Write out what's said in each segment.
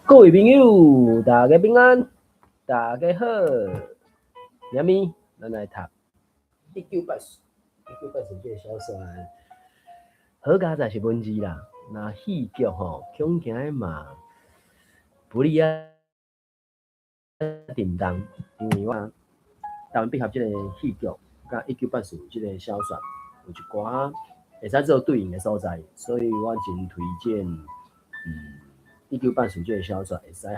各位朋友，大家平安，大家好。明物咱來讀一九八四，一九八四這個小說，好佳哉是文字啦。那戲劇吼，恐驚嘛不利啊沉重，因為我台灣筆俠這个戲劇佮一九八四這个小說有一寡會使做對應的所在，所以我真推薦，一九八四這个小說會使和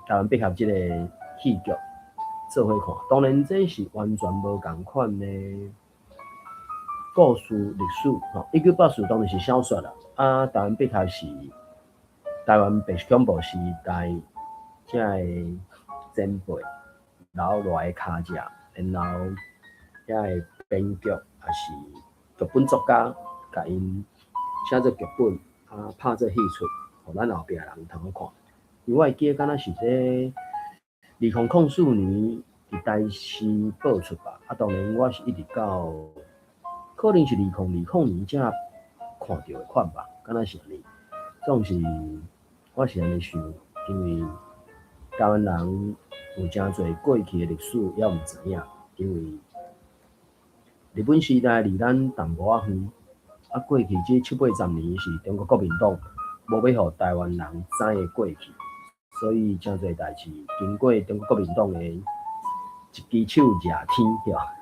台灣筆俠這个戲劇做伙看。當然，這是完全無仝款的故事歷史吼。一九八四當然是小說啦，啊，台灣筆俠是台灣白色恐怖時代這个前輩留落來的跤跡，然後遐个編劇也是劇本作家，共𪜶寫做劇本，啊，拍做戲出，予咱後壁人通好看。因為我會記得敢若是佇2004年佇台視播出吧，啊，當然我是一直到可能是2020年才看著的款吧，敢若是按呢。總是我是按呢想，因為台灣人有誠濟過去的歷史猶毋知影，因為日本時代離咱淡薄仔遠，啊，過去這七八十年是中國國民黨無欲予台灣人知的過去，所以誠濟代誌經過中國國民黨的一支手掠天，對吧？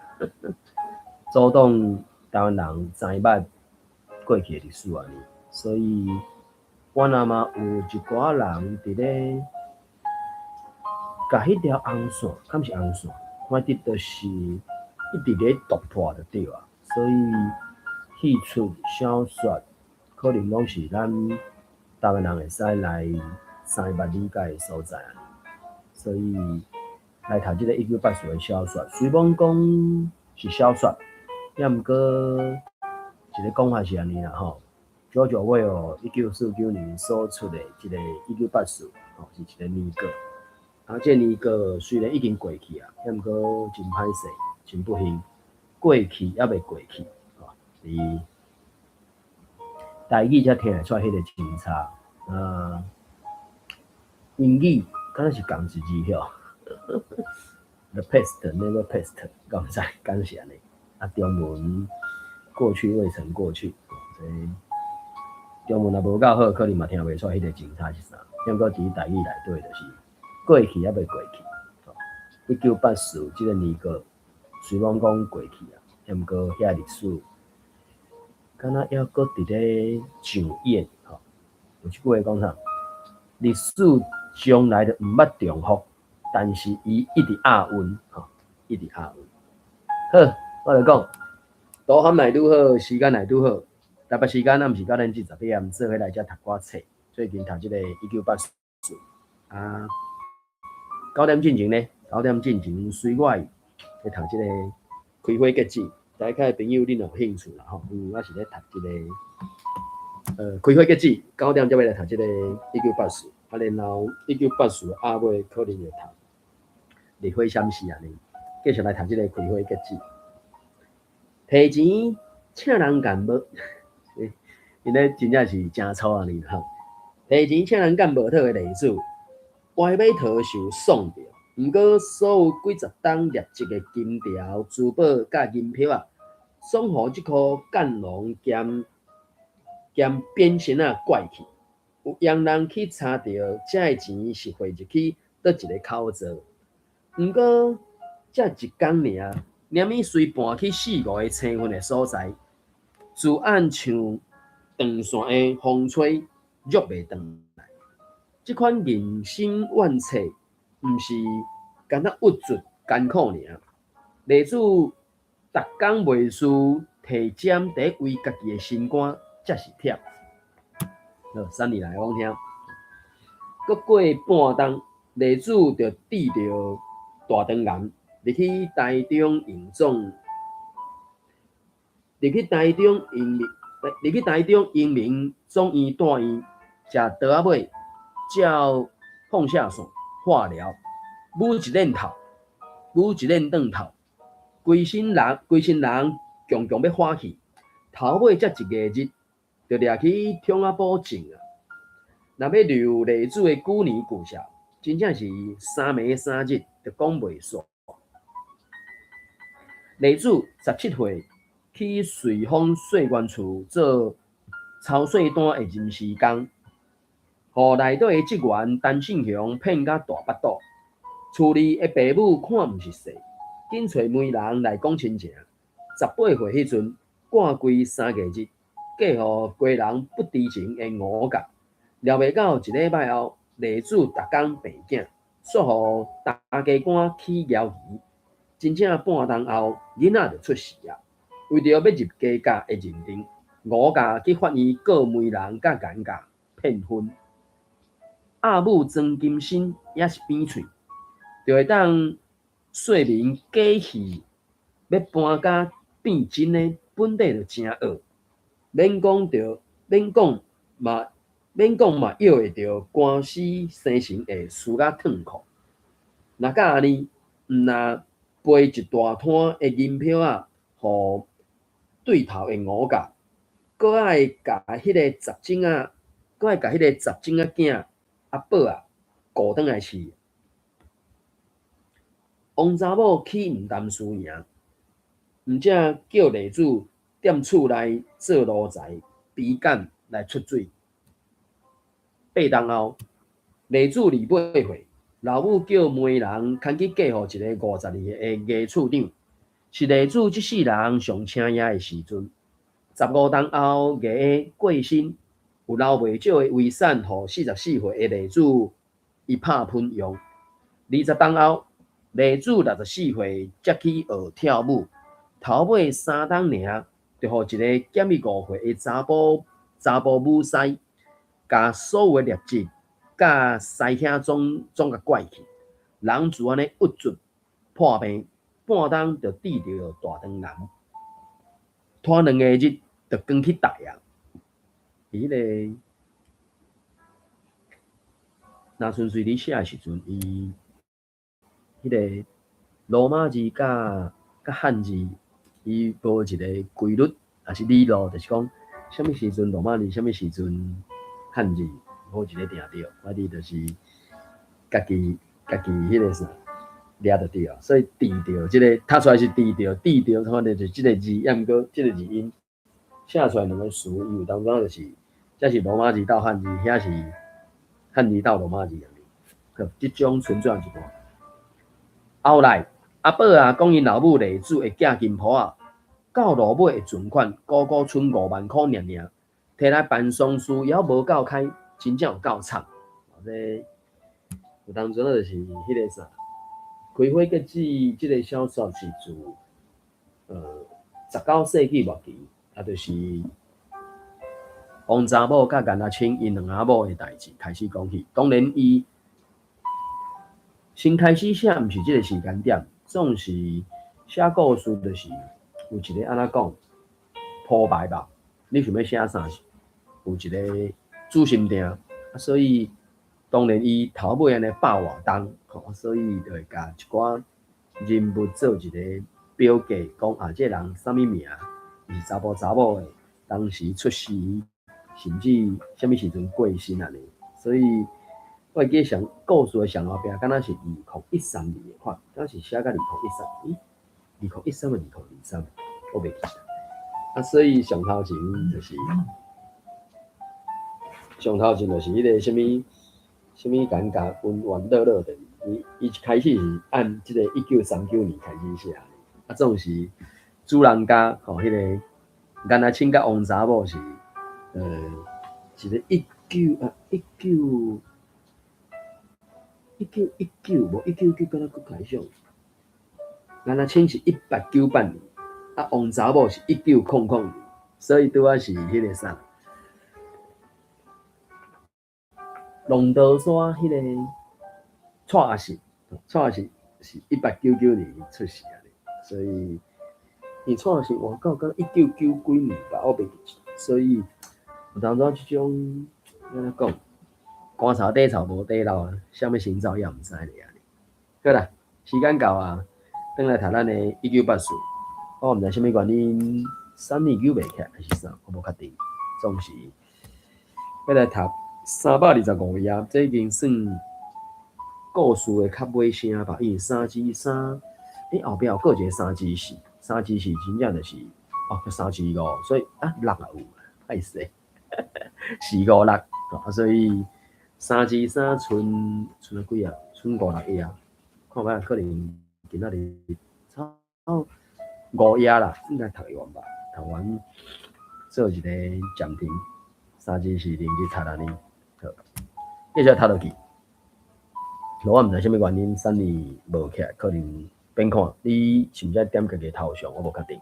阻擋台灣人知捌過去的歷史按呢，所以原來嘛有一寡人佇咧共彼條紅線，敢是紅線？反正就是一直咧突破就對啊。所以戲出小說可能攏是咱台灣人會使來知捌理解的所在。所以來讀這个一九八四的小說，雖罔講是小說，抑毋過一个講法是按呢啦吼。喬治奧威爾1949年所出的這个一九八四，吼，是一个年過。啊，這個年過雖然已經過去啊，抑毋過真歹勢，真不幸，過去猶未過去，吼，佇台語才聽會出彼个真差。啊，英語敢若是仝一字吼，The past never passed，敢毋知，敢是按呢？啊，中文過去未曾過去，這中文若無夠好，可能嘛聽袂出彼个真差是啥。抑毋過佇台語內底就是過去猶未過去。1984這个年過雖罔講過去啊，抑毋過遐歷史敢若猶閣佇咧上演吼。有一句話講啥？歷史從來就毋捌重複，但是伊一直押韻吼，一直押韻。好，我來講，導航來拄好，時間來拄好，台北時間仔毋是9點至10點，做伙來遮讀寡冊。最近讀這个一九八四啊，九點進前呢，九點進前隨我去讀這个開花結籽。大家的朋友，恁若有興趣啦吼，因為我是咧讀這个開花結籽，九點才欲來讀這个一九八四，啊，然後一九八四暗尾可能會讀烈火閃死按呢，繼續來讀這个開花結籽。提錢請人幹無，𪜶咧真正是誠粗按呢吼。提錢請人幹無妥的例子，歪尾桃受爽著，毋過所有幾十冬累積的金條、珠寶佮銀票仔，總予這箍干龍兼兼扁身仔拐去。有閒人去查著，這个錢是匯入去佗一个口座。毋過這一工爾，連物隨搬去四五个青雲的所在，自按像斷線的風吹，約袂轉來。這款人生怨冊，毋是干焦鬱卒艱苦爾。例子，逐工袂輸提針佇為家己的心肝，才是忝。好，三年來講聽。閣過半冬，例子就拄著大腸癌，入去台中榮總，入去台中榮民總醫大院，食藥仔尾，照放射線化療，舞一輪頭，舞一輪轉頭，規身人強強欲發去，頭尾才一个日，就掠去創仔埔種啊。若欲留麗子的舊年舊數，真正是三暝三日就講袂煞。麗子17歲去瑞豐稅源處做抄稅單的臨時工，予內底的職員陳信雄騙甲大腹肚。厝裡的爸母看毋熟勢，緊揣媒人來講親情。18歲彼陣，掛規三月日，嫁予家人不知情的吳甲。料袂到一禮拜後，麗子逐工病囝，煞予大家官起嫌疑。真正半冬後，囡仔就出世啊！為著欲入家教的認定，吳甲去法院告媒人佮顏家騙婚。阿母莊金新也是扁喙，就會當說明假戲欲搬甲變真的，本底就誠惡，免講著，免講嘛，免講嘛，約會著官司生成會輸甲褪褲。若敢按呢，毋若背一大攤的銀票仔，予對頭的吳甲，閣愛共彼个雜種仔，閣愛共彼個雜種仔囝阿寶仔顧轉來飼。王查某起毋擔輸贏，毋才叫麗子踮厝內做奴才，比干來出水。八冬後，麗子28歲，老母叫媒人牽去嫁予一个52歲的魏處長，是麗子這世人上請業的時陣。15冬後，魏過身，有留袂少的遺產予44歲的麗子伊拍噴用。20冬後，麗子64歲才去學跳舞，頭尾3冬爾，就予一個減伊5歲的查埔舞師，共所有的劣質佮師兄總總共拐去，人就按呢鬱卒破病，半冬就得著大腸癌，拖2个日就扛去台啊！伊彼个若純粹佇寫的時陣，伊彼个羅馬字佮漢字，伊無一個規律，抑是理路，就是講啥物時陣羅馬字，啥物時陣漢字，無一個定著，反正就是家己家己彼个啥掠就對啊。所以佇著這个讀出來是佇著，佇著，反正就是這个字，抑毋過這個字音寫出來兩個詞，伊有當陣就是，這是羅馬字鬥漢字，遐是漢字鬥羅馬字按呢。好，這種存在一段。後來阿寶啊，講𪜶老母麗子的囝金鋪仔，到落尾的存款，孤孤賰5萬箍爾爾，提來辦喪事猶無夠開，真正有夠慘。這有當陣就是彼个啥，開花結籽這个小說是自19世紀末期，也就是王查某佮顏阿清𪜶兩翁仔某的代誌開始講起。當然，伊先開始寫毋是這个時間點，總是寫故事就是有一个按怎講鋪排吧。你想欲寫啥，有一个主心定，啊，所以當然伊頭尾按呢百外冬，吼，所以就會共一寡人物做一个表格，講啊，這个人啥物名，伊是查埔查某的，當時出世，甚至啥物時陣過身按呢，所以我會記上故事的上後壁，敢若是2013年的款，敢是寫到2013，咦？2013抑2023，我袂記得。啊，所以上頭前就是上頭前就是彼个啥物啥物尷尬溫婉樂樂的，伊伊一開始是按這個1939年開始寫，啊，總是主人家吼，彼個顏阿清佮王查某是一個一九啊一九一九一九無一九九敢若閣開始。顏阿清是1898年，啊，王查某是1900年，所以拄仔是彼个啥？龍頭山彼个蔡阿信，蔡阿信是1899年出世的，所以伊蔡阿信活到敢一九九幾年吧，我袂記得。所以有當陣這種按怎講，棺材底臭無底老啊，啥物先走也毋知咧。好啦，時間到啊，轉來讀咱的一九八四，我毋知啥物原因，三年九袂起來還是啥，我無確定。總是欲來讀。325頁，這已經算故事的較尾聲吧。因為三之三，欸，後壁有閣一個三之四，三之四真正就是哦，三之五，所以啊六也有，歹勢，四五六，啊，所以三之三賰賰了幾啊？賰五六頁，看覓可能今仔日差五頁啦，應該讀會完吧？讀完做一個暫停，三之四連日讀按呢，好，繼續讀落去。我毋知啥物原因，三年無起來，可能變看你是毋是愛點家己頭像，我無確定。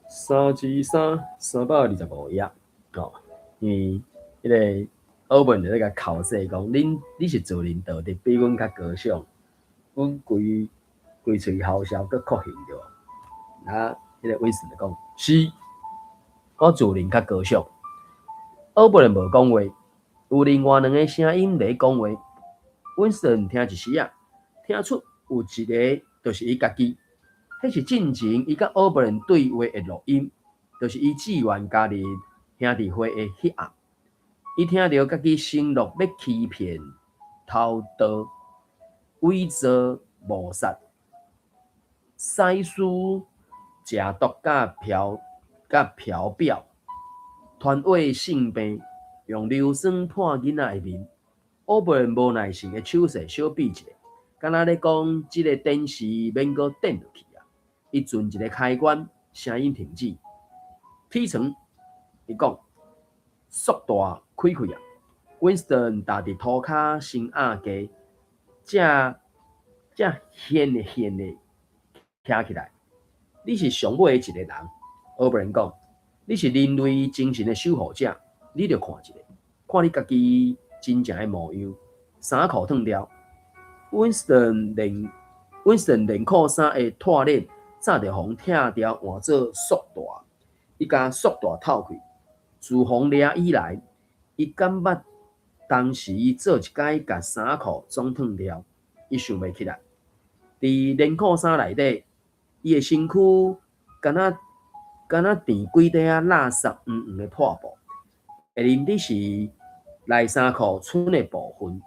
三之三，325頁，哦，因為彼個奧本就咧共剾洗講，恁你是自認道德比阮較高尚，阮規規喙嘐潲閣酷刑對無？啊，彼個溫斯頓就講是，我自認較高尚。奧本無講話，有另外兩个聲音咧講話。溫斯頓聽一時仔，聽出有一个就是伊家己，彼是進前伊佮奧本對話的錄音，就是伊志願加入兄弟會的彼暗。伊聽著家己承諾欲欺騙、偷盜、偽造、謀殺、西施、食毒佮嫖佮嫖婊、傳話性病、用硫酸潑囡仔的面。奧本無耐性的手勢小比一下，敢若咧講這个電視免閣電落去啊！伊按一个開關，聲音停止。起床，伊講，束帶開開啊！溫斯頓踏佇塗跤先壓低，才才現的現的徛起來。你是上尾的一个人，奧本講，你是人類精神的守護者，你著看一下，看你家己真正的模樣。衫褲脫掉，溫斯頓連溫斯頓連褲衫的拖鏈早就予拆掉，換做束帶。伊共束帶透開。自予掠以來，伊敢捌同時做一擺共衫褲總脫掉，伊想袂起來。佇連褲衫內底，伊的身軀敢若敢若墊幾塊仔垃圾黃黃的破布，會認得是內衫褲賰的部分。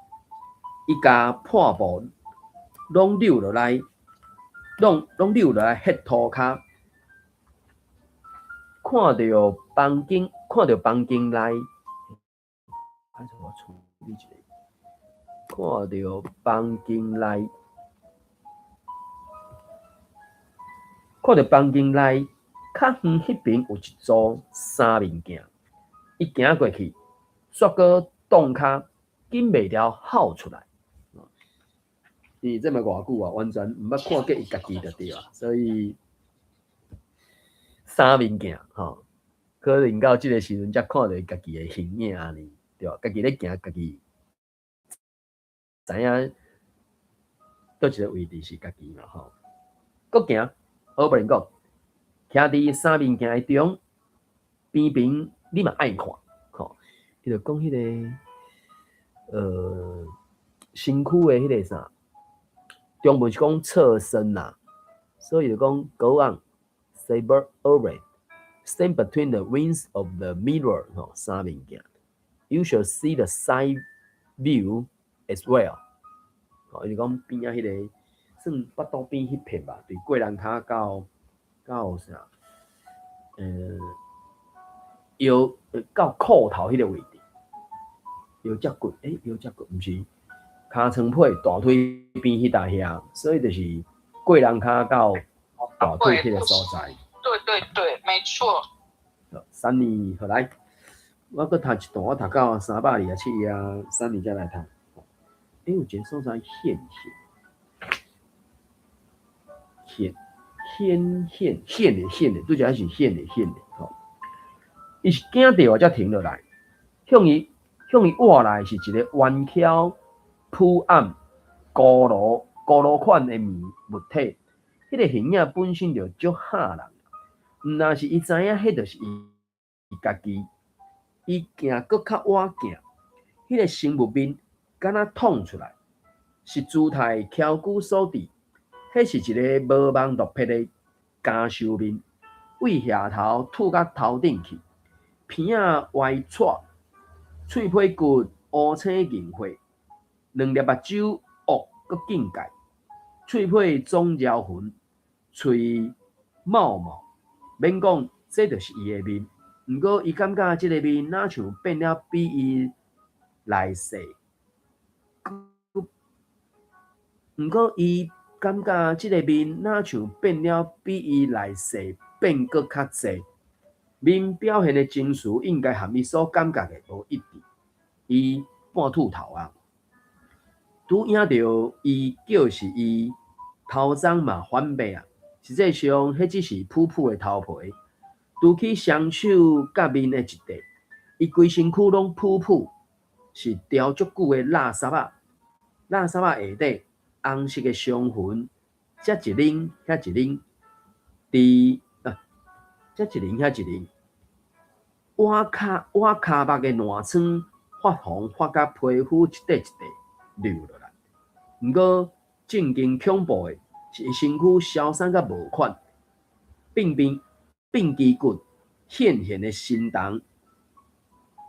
伊共破布攏扭落來，攏攏扭落來彼塗跤，看著房間，看著房間內，我處理一下，看著房間內，看著房間內較遠彼邊有一組三面鏡，伊行過去，煞閣擋跤，緊袂牢吼出來。伊這麼偌久啊，完全毋捌看過伊家己就對啊，所以三面鏡吼，可能到這个時陣才看著伊家己的形影按呢，對吧？家己咧行，家己知影佗一个位置是家己嘛吼。閣行，奧本講，徛佇三面鏡的中邊邊，你嘛愛看，吼。伊就講彼个身軀的彼个啥，中文是講側身啦，所以就講 Go on, said Aubrey, stand between the wings of the mirror，吼，三面鏡，You shall see the side view as well。吼，伊就講邊仔彼个算腹肚邊彼片吧，對過人跤到到啥，腰到褲頭彼个位置，腰脊骨，欸，腰脊骨毋是尻川皮大腿邊彼搭遐，所以就是過人跤到大腿彼个所在。對對對，沒錯。三年後來，我閣讀一段，我讀到327頁，三年才來讀。欸，有一个所在顯現，顯顯顯顯的顯的，拄才是顯的顯的吼。伊是驚著才停落來，向伊向伊倚來是一个彎曲、浮暗、骷髏骷髏款的物物體。彼个形影本身就足嚇人，毋但是伊知影，彼就是伊家己。伊行閣較倚行，彼个生物面敢若淌出來，是姿態蹺久所致。彼是一个無夢落魄的監修面，對額頭吐到頭頂去。鼻仔歪斜，喙皮骨烏青銀血，兩粒目睭惡閣警戒，喙皮總撩痕，喙毛毛，免講，這就是伊的面。毋過伊感覺這个面若像變了比伊來世，毋過伊感覺這个面若像變了比伊來世變閣較濟。面表現的情緒應該和伊所感覺的無一致。伊半禿頭啊，拄影著伊叫是伊頭鬃嘛反白啊。實際上，彼只是普普的頭皮，除去雙手佮面的一塊，伊規身軀攏普普，是牢足久的垃圾仔。垃圾仔下底紅色的傷痕，這一輪遐一輪，佇啊，這一輪遐一輪，倚跤倚跤目的爛瘡發紅發甲皮膚一塊一塊流落來。毋過正經恐怖的是伊身軀消瘦甲無款，變變變肌骨顯現的神童，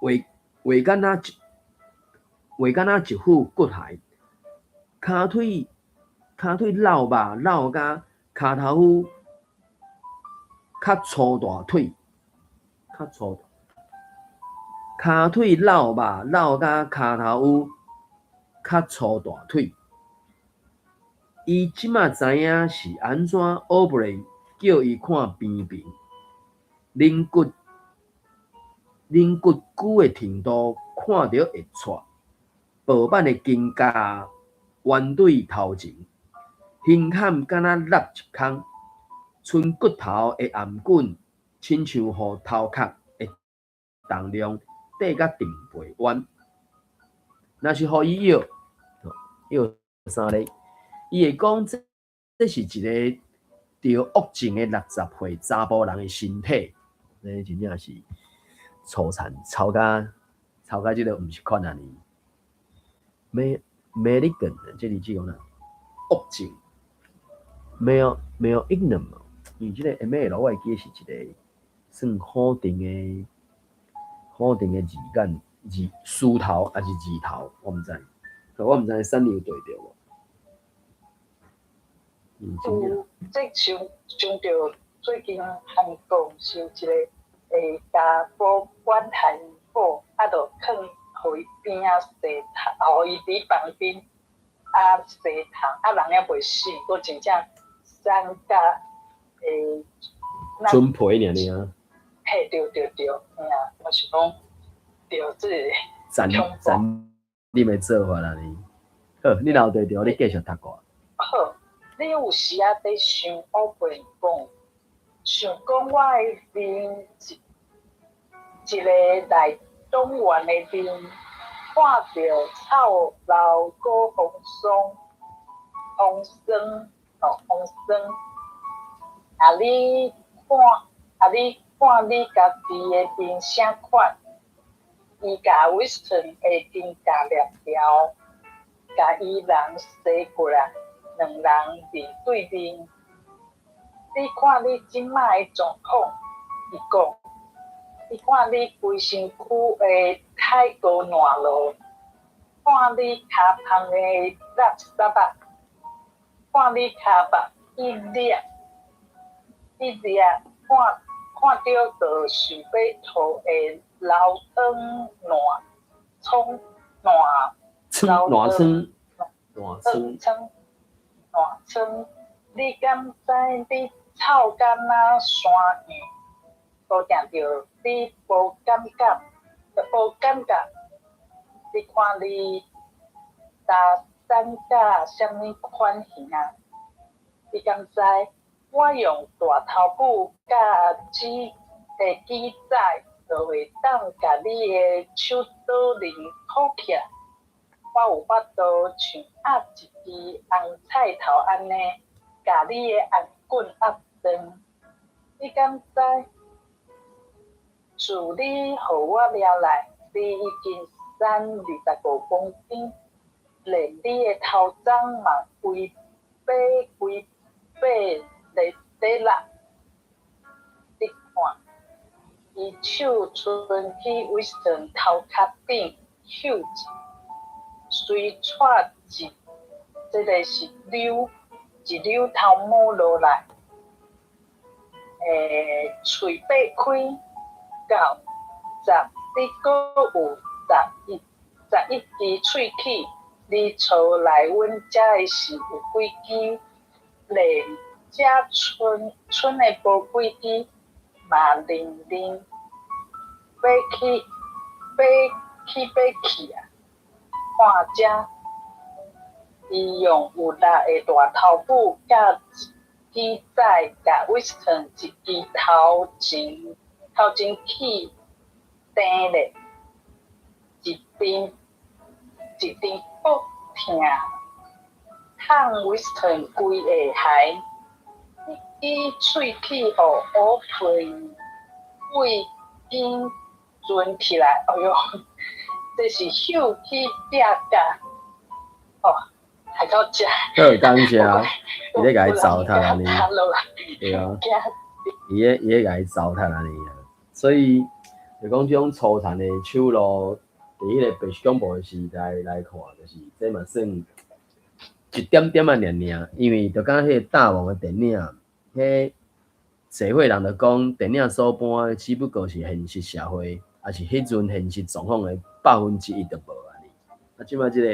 畫畫敢若一畫敢若一副骨骸，跤腿跤腿老肉老甲跤頭趺較粗大腿，較粗跤腿老肉老甲跤頭趺較粗大腿。伊這馬知影是按怎奧布雷叫伊看邊邊，冷骨冷骨久的程度看著會掣，薄板的肩胛彎對頭前，胸坎敢若落一空，伸骨頭的頷頸，親像予頭殼的重量綴甲定背彎。若是予伊藥，藥啥咧？伊會講，這這是一个著惡症的60歲查埔人的身體，這真正是粗殘，臭甲臭甲這个毋是款按呢。Malignant，這字講啥？惡症，malignant，因為這个 M L 我會記得是一个算好定的好定的字眼字書頭抑是字頭，我毋知，我毋知三有對著無？有，這想想著最近韓國是有一个會共保管韓寶，啊，就囥予伊邊仔洗頭，予伊佇旁邊啊洗頭，啊人猶袂死，閣真正瘦甲會。春皮爾爾。嘿，對對對，嘿啊，我想講，對這个。殘殘忍的做法啦，你。好，你若有對著，你繼續讀過。好。你有時仔佇想烏白講，想講我的面一一个來黨員的面，看著臭老閣風霜，風霜哦風霜。啊你看，啊你看你家己的面啥款？伊共威斯頓的肩胛掠牢，共伊人踅過來。兩人面對面，你看你這擺的狀況，伊講，你看你規身軀的太高爛路，看你跤縫的垃圾仔，看你跤腹一裂一裂，看看著就想欲吐的流湯爛瘡爛爛瘡爛瘡。爛瘡，你敢知你臭敢若山羊？無定著你無感覺，無感覺。你看你焦瘦甲啥物款形啊？你敢知我用大頭母佮紙的記載，就會當共你的手刀刃箍起來？我有法度像壓一支紅菜頭按呢，共你的頷頸壓斷？你敢知？自你予我掠來，你已經瘦25公斤，連你的頭鬃嘛規擺規擺咧咧落。你看，伊伊手伸去 Winston 頭殼頂嗅一，隨掣一，這个是綹一綹頭毛落來，喙擘開到十，你閣有11支喙齒。你厝來阮遮的時有幾支？連遮賰賰的無幾支，嘛零零欲去欲去欲去啊！看遮，伊用有力的大頭拇佮一支指共 Winston 一支頭前頭前齒釘咧，一陣一陣卜疼，痛 Winston 規下頦。彼支喙齒予烏皮尾緊存起來，哎喲，這是嗅去壁角，哦，還到遮。好，感謝，伊咧共伊糟蹋按呢，對啊，伊咧共伊糟蹋按呢啊，所以就講這種粗殘的手路，佇彼個白色恐怖的時代來看，就是這嘛算一點點仔爾爾，因為就敢若彼個大王的電影，彼社會人就講電影所搬的只不過是現實社會，抑是彼陣現實狀況的1%都無按呢。啊，這擺這個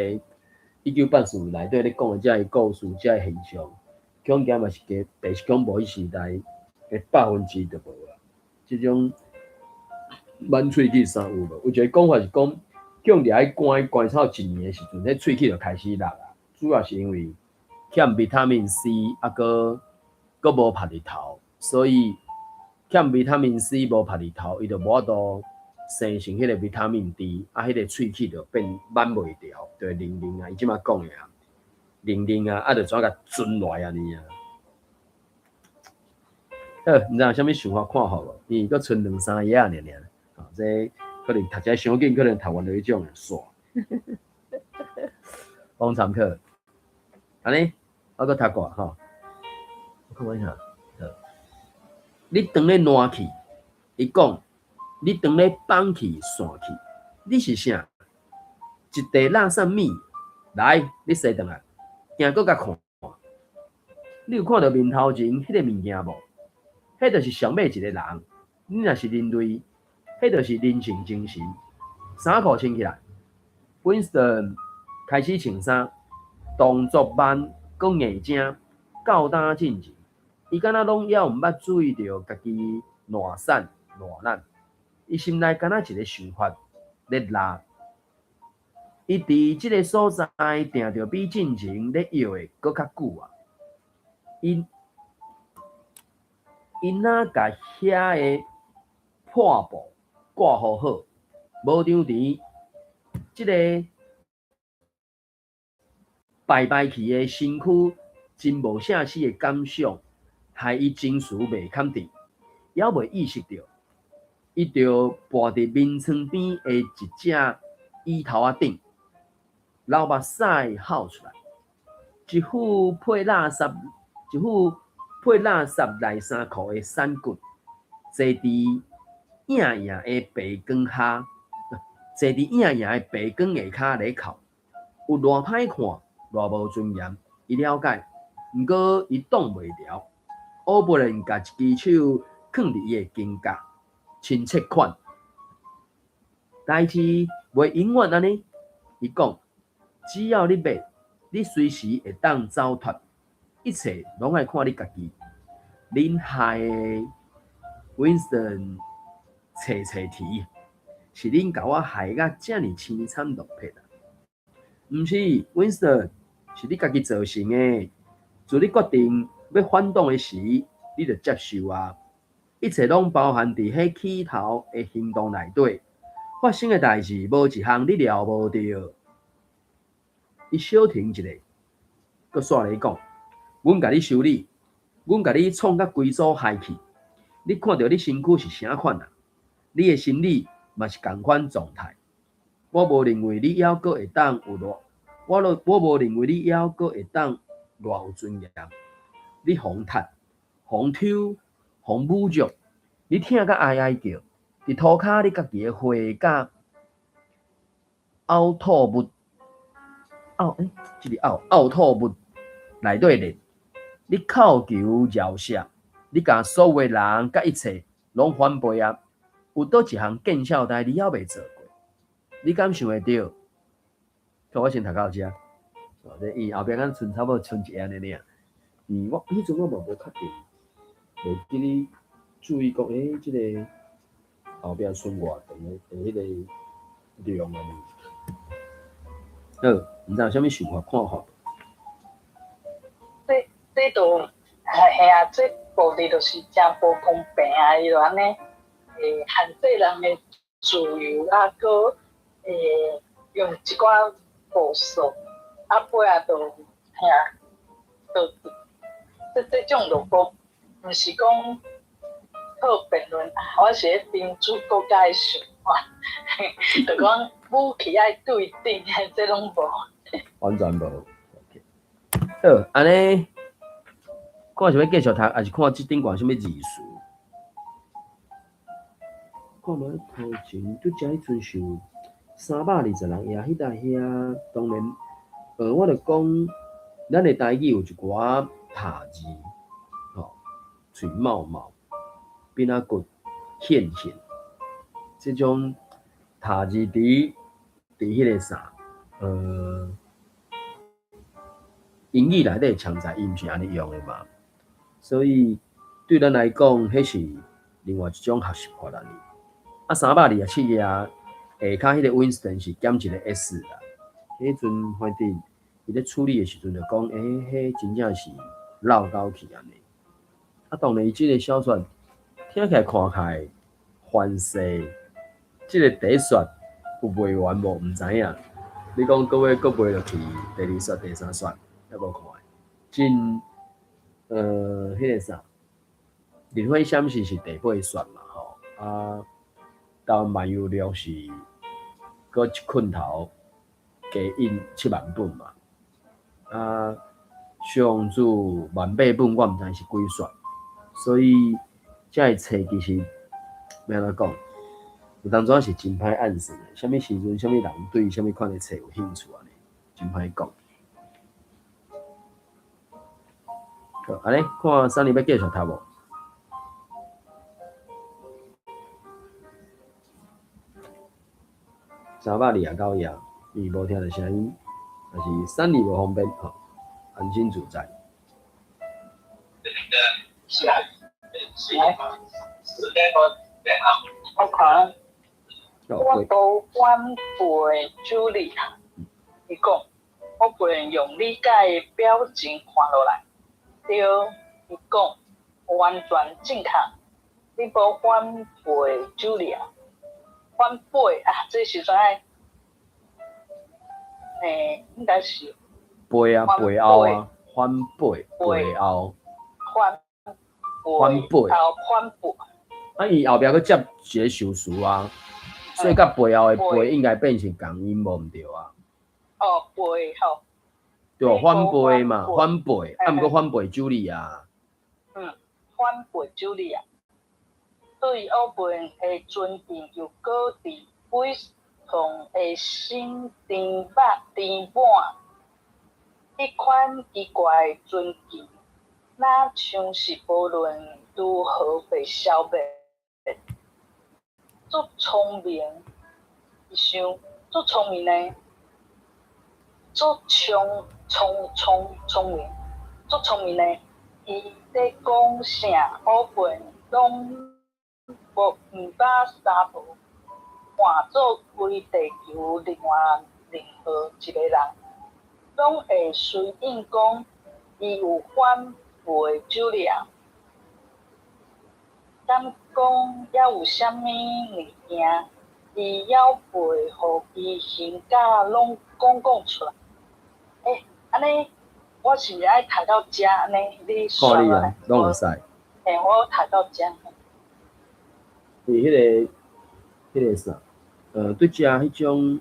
1984內底咧講的這个故事，這个現象，恐驚嘛是加白色恐怖彼時代的1%都無啊。這種挽喙齒啥有無？有一个講法是講，叫掠去關關超一年的時陣，彼喙齒就開始落啊。主要是因為欠維他命 C，啊，閣閣無曬日頭，所以欠維他命 C 無曬日頭，伊就無法度生成彼個維他命 D，啊，彼個喙齒就變挽袂牢，就會零零啊。伊這擺講的啊，零零啊，啊，就怎共顫落來按呢啊。好，毋知有啥物想法看法無？伊閣賰兩三頁仔爾爾，吼，這可能讀起來傷緊，可能讀完就彼種會煞。講參考，按呢，我閣讀過吼。我看覓下，你當咧爛去，伊講，你當咧放去散去，你是啥？一袋垃圾物，來，你踅轉來，行閣共看。你有看著面頭前彼个物件無？彼就是上尾一个人。你若是人類，彼就是人性精神。衫褲穿起來，Winston 開始穿衫，動作慢，閣硬正，到今進前，伊敢若攏猶毋捌注意著家己爛散爛爛。伊心內敢若一个想法咧拉。伊佇這个所在定著比進前咧搖的閣較久啊！伊若共遐个破布掛予好，無張持，這个敗敗去的身軀，真無啥死的感想，害伊情緒袂崁佇，猶未意識著，伊就跋佇眠床邊的一隻椅頭仔頂，流目屎哭出來，一副配垃圾內衫褲的散骨，坐佇影影的白光下，坐佇影影的白光下跤咧哭，有偌歹看，偌無尊嚴，伊了解，毋過伊擋袂牢。歐布倫共一支手囥佇伊的肩胛，親切款。代誌袂永遠按呢，伊講，只要你欲，你隨時會當走脫，一切攏愛看你家己。恁害的 Winston 揣揣提，是恁共我害甲遮爾凄慘落魄啊！毋是，Winston，是你家己造成的。自你決定欲反擋的時，你就接受啊！一切攏包含佇彼起頭的行動內底。發生的代誌，無一項你料無著。伊小停一下，閣煞咧講：阮共你修理，阮共你創甲規組害去。你看著你身軀是啥款啊？你的心理嘛是仝款狀態。我無認為你猶閣會當有偌，我無認為你猶閣會當偌有尊嚴。你予踢，予抽，予侮辱，你疼甲哀哀叫，佇佇塗跤，你家己的血佮嘔吐物，嘔欸，這個嘔嘔吐物內底咧，你叩求饒赦，你共所有的人佮一切攏反背啊！有佗一項見笑代你猶未做過，你敢想會著？我先讀到遮，哦，這伊後壁敢賰差不多賰一下按呢爾。我彼陣我嘛無確定，無記咧注意講，欸，這个後壁賰偌長的彼个量按呢。好，毋知有啥物想法看法？這這就嘿啊，這部分就是誠無公平啊！伊就按呢，限制人的自由啊，閣用一寡步數，啊，尾仔就嘿啊，就這這種就無，毋是講好辯論，我是咧民主國家的想法，就講武器愛對頂，這攏無。完全無。好，按呢，看是欲繼續讀，抑是看這頂懸啥物字詞？看覓頭前拄才彼陣想326頁彼搭遐，當然，我著講，咱的台語有一寡疊字，吼，喙冒冒，邊仔骨現現，這種疊字佇彼個啥，英語內底槍在伊毋是按呢用的嘛，所以對咱來講，彼是另外一種學習法按呢。啊，327頁下跤彼個 Winston 是減一個 S 啦。彼陣反正伊咧處理的時陣就講，欸，彼真正是落狗去按呢。啊，當然伊這個小說聽起來看起來，凡勢這个第一煞有賣完無？毋知影。你講閣欲閣賣落去，第二煞、第三煞，猶無看。真，彼个啥，林火閃是是第八煞嘛吼，啊，台灣漫遊錄是閣一困頭加印7萬本嘛，啊，上注1.8萬本我毋知是幾煞，所以這个冊其實欲按怎講，有當陣是真歹按算的，啥物時陣、啥物人對啥物款的冊有興趣按呢，真歹講。好，按呢看啥人欲繼續讀無？329頁，伊無聽著聲音，但是三里無方便吼，安心自在。是啊，我看，我無反背茱莉亞，伊講，我袂用理解的表情看落來。對，伊講，完全正確。你無反背茱莉亞，反背啊！這時陣愛，欸，應該是背啊，背後啊，反背背後，反反背後反背。啊，伊後壁閣接一個修辭啊，所以佮背後的背應該變成仝音無毋對啊。哦，背後。對，反背嘛，反背，啊，毋過反背茱莉亞。嗯，反背茱莉亞。對歐文的尊敬又閣佇威斯頓的心填滿填滿，彼款奇怪的尊敬，若像是無論如何袂消滅。足聰明，伊想足聰明呢，足聰聰聰聰明，足聰明呢。伊咧講啥，歐文攏無毋捌三步，換做規地球另外任何一个人，攏會隨應講伊有反背茱莉亞。敢講猶有啥物物件，伊猶袂予伊形甲攏講講出來。欸，按呢，我是毋是愛讀到遮按呢？你看你啊，攏會使。欸，我讀到遮。伊彼个啥，對遮彼種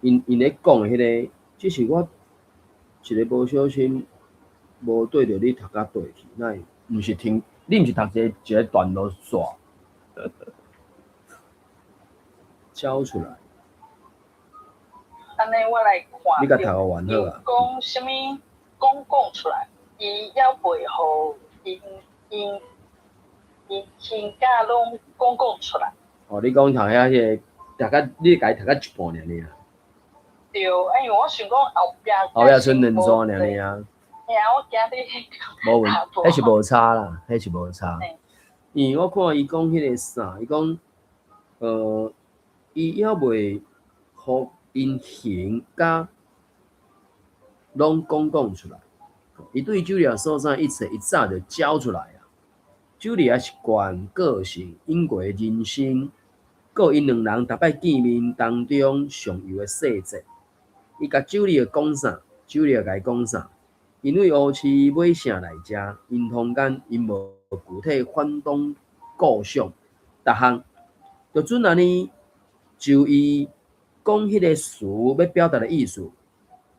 ，𪜶𪜶咧講的彼个，只是我一个無小心，無對著你讀甲對去，哪會？毋是聽，你毋是讀一个一个段落煞。交出來。按呢我來看。你共讀予完好啊。講啥物講講出來，伊猶袂予𪜶𪜶𪜶身家攏講講出來。哦，你講頭遐彼個，讀甲你共伊讀甲一半爾爾。對，因為我想講後壁。後壁賰兩段爾爾啊。嘿啊，我驚你。無問，彼是無差啦，彼是無差。因為我看伊講彼個啥，伊講，伊猶袂予𪜶形佮攏講講出來。伊對茱莉亞所知一切，一早就交出來啊。茱莉亞習慣、個性、英國人生，閣𪜶兩人逐擺見面當中上有的細節。伊共茱莉亞講啥，茱莉亞共伊講啥。因為烏市買啥來食，𪜶通間𪜶無具體反黨構想，逐項就準按呢，就伊講彼个詞欲表達的意思，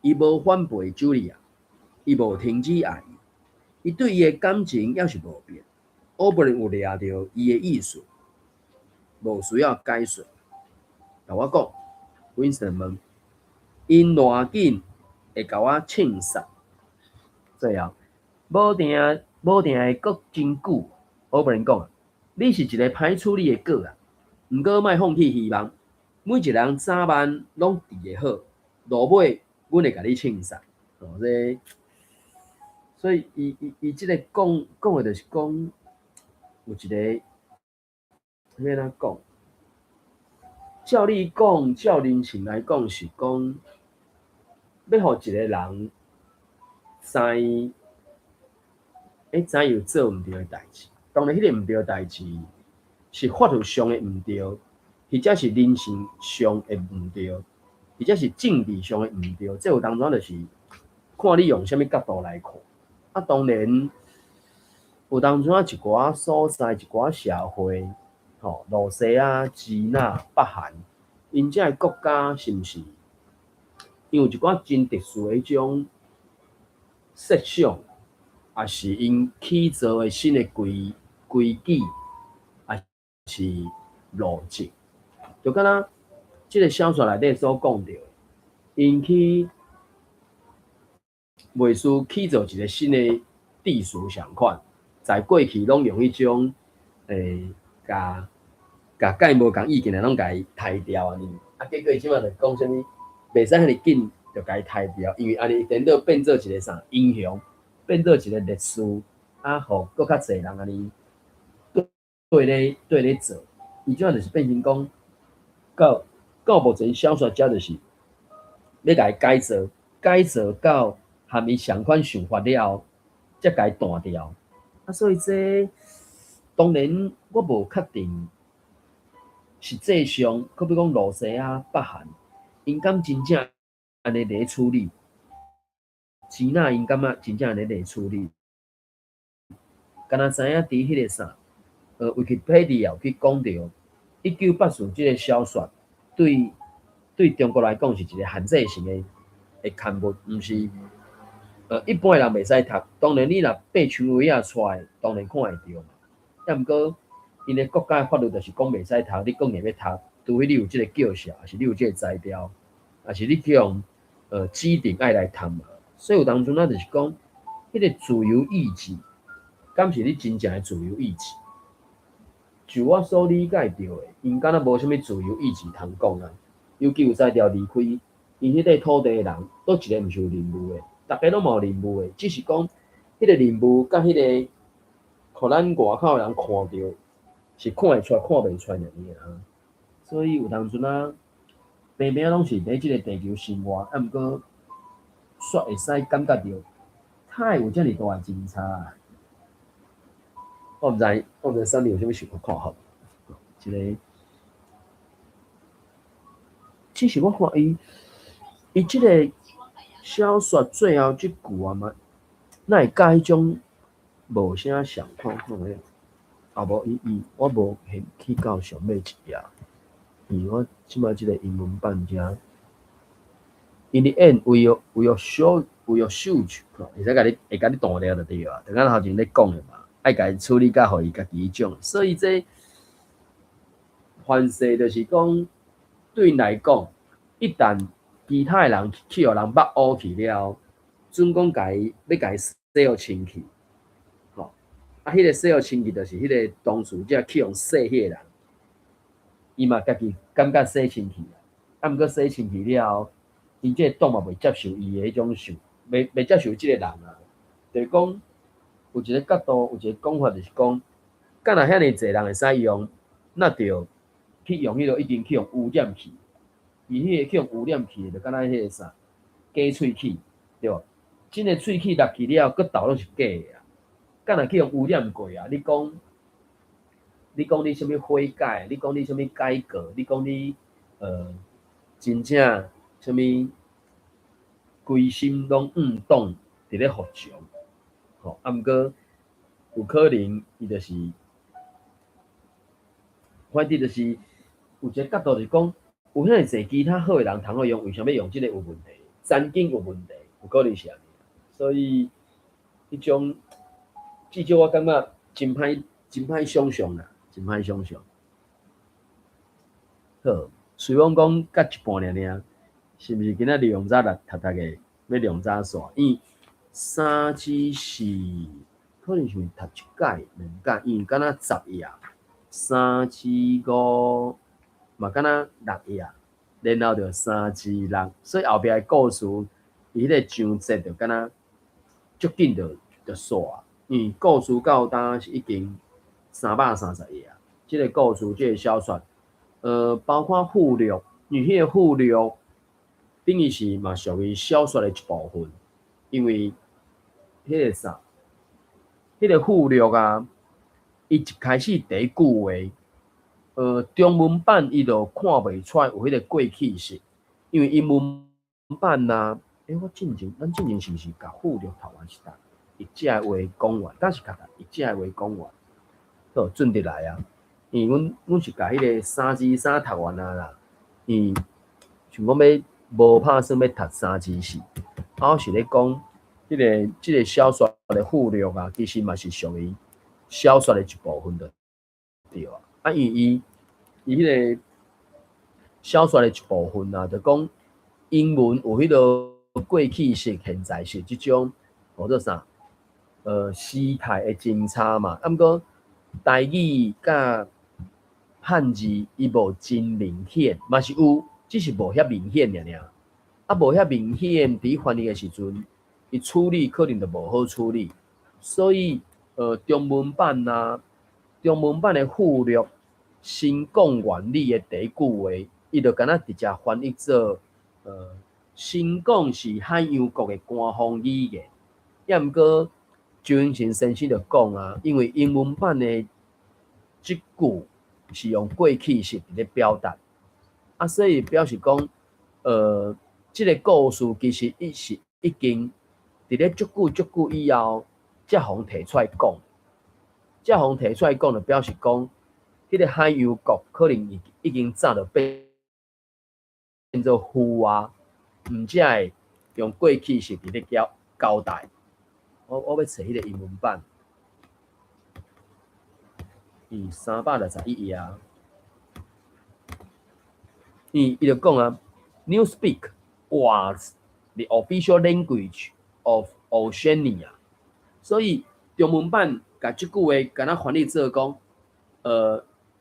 伊無反背茱莉亞，伊無停止愛伊，伊對伊的感情猶是無變。奧布林有掠著伊的意思，無需要解說。共我講，Winston 問，𪜶偌緊會共我銃殺？最後，無定無定會閣真久。奧布林講，你是一个歹處理的果啊，毋過莫放棄希望。每一個人早晚攏治會好，落尾阮會共你銃殺。哦，這所以伊伊伊這个講講的，就是講有一個欲按怎講？照你講，照人情來講，是講欲予一個人知，會知有做毋對的代誌。當然，彼个毋對的代誌是法律上的毋對，或者是人性上的毋對，或者是政治上的毋對。這有當陣就是看你用啥物角度來看。啊，當然有當陣一寡所在，一寡社會，吼，露西亞、支那、北韓，𪜶這个國家是毋是？因有一寡真特殊的彼種設想，抑是𪜶起造的新的規規矩，抑是路徑，就敢若這个小說內底所講著的，𪜶去袂輸起造一个新的秩序仝款，在過去攏用彼種共共佮伊無仝意見的攏共伊刣掉按呢，啊，結果伊這擺就講啥物，袂使遐爾緊就共伊刣掉，因為按呢顛倒變做一个啥英雄，變做一个烈士，啊，予閣較濟人按呢對咧對咧做，伊這擺就是變成講，到到目前小說遮就是欲共伊改造，改造到和伊仝款想法了後，才共伊斷掉。啊，所以這當然我無確定實際上，好比講露西亞、北韓，𪜶敢真正按呢咧處理？支那𪜶感覺真正按呢咧處理？敢若知影佇彼个啥，Wikipedia 有去講著，1984這个小說對對中國來講是一個限制性的的刊物，毋是一般的人袂使讀。當然，你若爬牆圍仔出來，當然看會著嘛。啊，毋過𪜶的國家的法律就是講袂使讀，你閣硬欲讀，除非你有這个叫數，抑是你有這个才調，抑是你去予指定愛來讀嘛。所以有當陣仔就是講，彼个自由意志，敢是你真正的自由意志？就我所理解著的，𪜶敢若無啥物自由意志通講啊。尤其有才調離開𪜶彼塊土地的人，佗一个毋是有任務的，逐家攏嘛有任務的，只是講彼个任務佮彼个，予咱外口的人看著，是看會出來，看袂出來爾爾啊。所以有當陣啊，平平攏是佇這个地球生活，啊，毋過煞會使感覺著，哪會有遮爾大的真差啊？我毋知，我毋知珊妮有啥物想法看法。這个，其實我看伊，伊這个小說最後這句啊嘛，哪會佮彼種無啥仝款？看覓啊無伊伊，我無去到上尾一頁，因為我這擺這个英文版遮。In the end, we will shoot，會使共你會共你斷掉就對啊，就敢頭前咧講的嘛，愛共伊處理甲予伊家己彼種，所以這凡事就是講，對𪜶來講，一旦其他的人去予人捌烏去了，準講共伊欲共伊洗予清氣，吼，啊，彼個洗予清氣就是彼個當事者去予洗彼個人，伊嘛家己感覺洗清氣啊，毋過洗清氣了後，𪜶這個黨嘛袂接受伊的彼種想，袂接受這個人啊，就是講有一個角度，有一個講法，就是講，敢若遐爾濟人會使用，那就去用彼個已經去予污染去，伊彼個去予污染去，就敢若彼個啥假喙齒，對無？真的喙齒落去了，閣鬥攏是假的啊！敢若去予污染過啊？你講，你講你啥物悔改？你講你啥物改過？你講你真正啥物規心攏向黨佇咧服從，吼，啊，毋過有可能伊就是，反正就是有一個角度是講，有遐爾濟其他好的人通好用，為啥物用這個有問題？前景有問題，有可能是按呢。所以，彼種至少我感覺真歹，真歹想像啦，真歹想像。好，雖罔講甲一半爾爾，是毋是今仔日量早來讀讀個欲量早煞？因為三至四可能是毋是讀一屆、兩屆，因為敢若10頁，三至五嘛敢若六頁，然後就三至六，所以後壁的故事，伊彼個章節就敢若足緊就煞。因為故事到今是已經330頁，這個故事，這個小說，包括附錄，因為彼個附錄等於是嘛屬於小說的一部分，因為彼個啥，彼個附錄啊，伊一開始第一句話，中文版伊就看袂出來有彼個過去式，因為英文版啊，我進前，咱進前是毋是共附錄讀完是讀譯者的話講完，敢是共譯者的話講完，好，準得來啊。因為阮是共彼個三之三讀完啊啦，因為想講欲無拍算欲讀三之四，啊，我是咧講，這個小說的附錄啊，其實嘛是屬於小說的一部分就對啊。啊，因為伊彼個小說的一部分啊，就講英文有彼個過去式、現在式這種號做啥？時態的偵查嘛。啊，毋過台語佮漢字伊無真明顯，嘛是有，只是無遐明顯爾爾。啊，無遐明顯，佇翻譯的時陣，伊處理可能就無好處理。所以，中文版啊，中文版的附錄新港原理的第一句話，伊就敢若直接翻譯做，新港是海洋國的官方語言。抑毋過周永成先生就講啊，因為英文版的這句是用過去式佇咧表達，啊，所以表示講，這個故事其實伊是已經佇咧足久足久以後，才予提出來講，才予提出來講，就表示講，彼個海洋國可能已經早就變做父啊，毋才會用過去式佇咧交代。我欲揣彼個英文版，伊361頁，伊就講啊，Newspeak was the official language of Oceania。所以中文版共這句話敢若翻譯做講，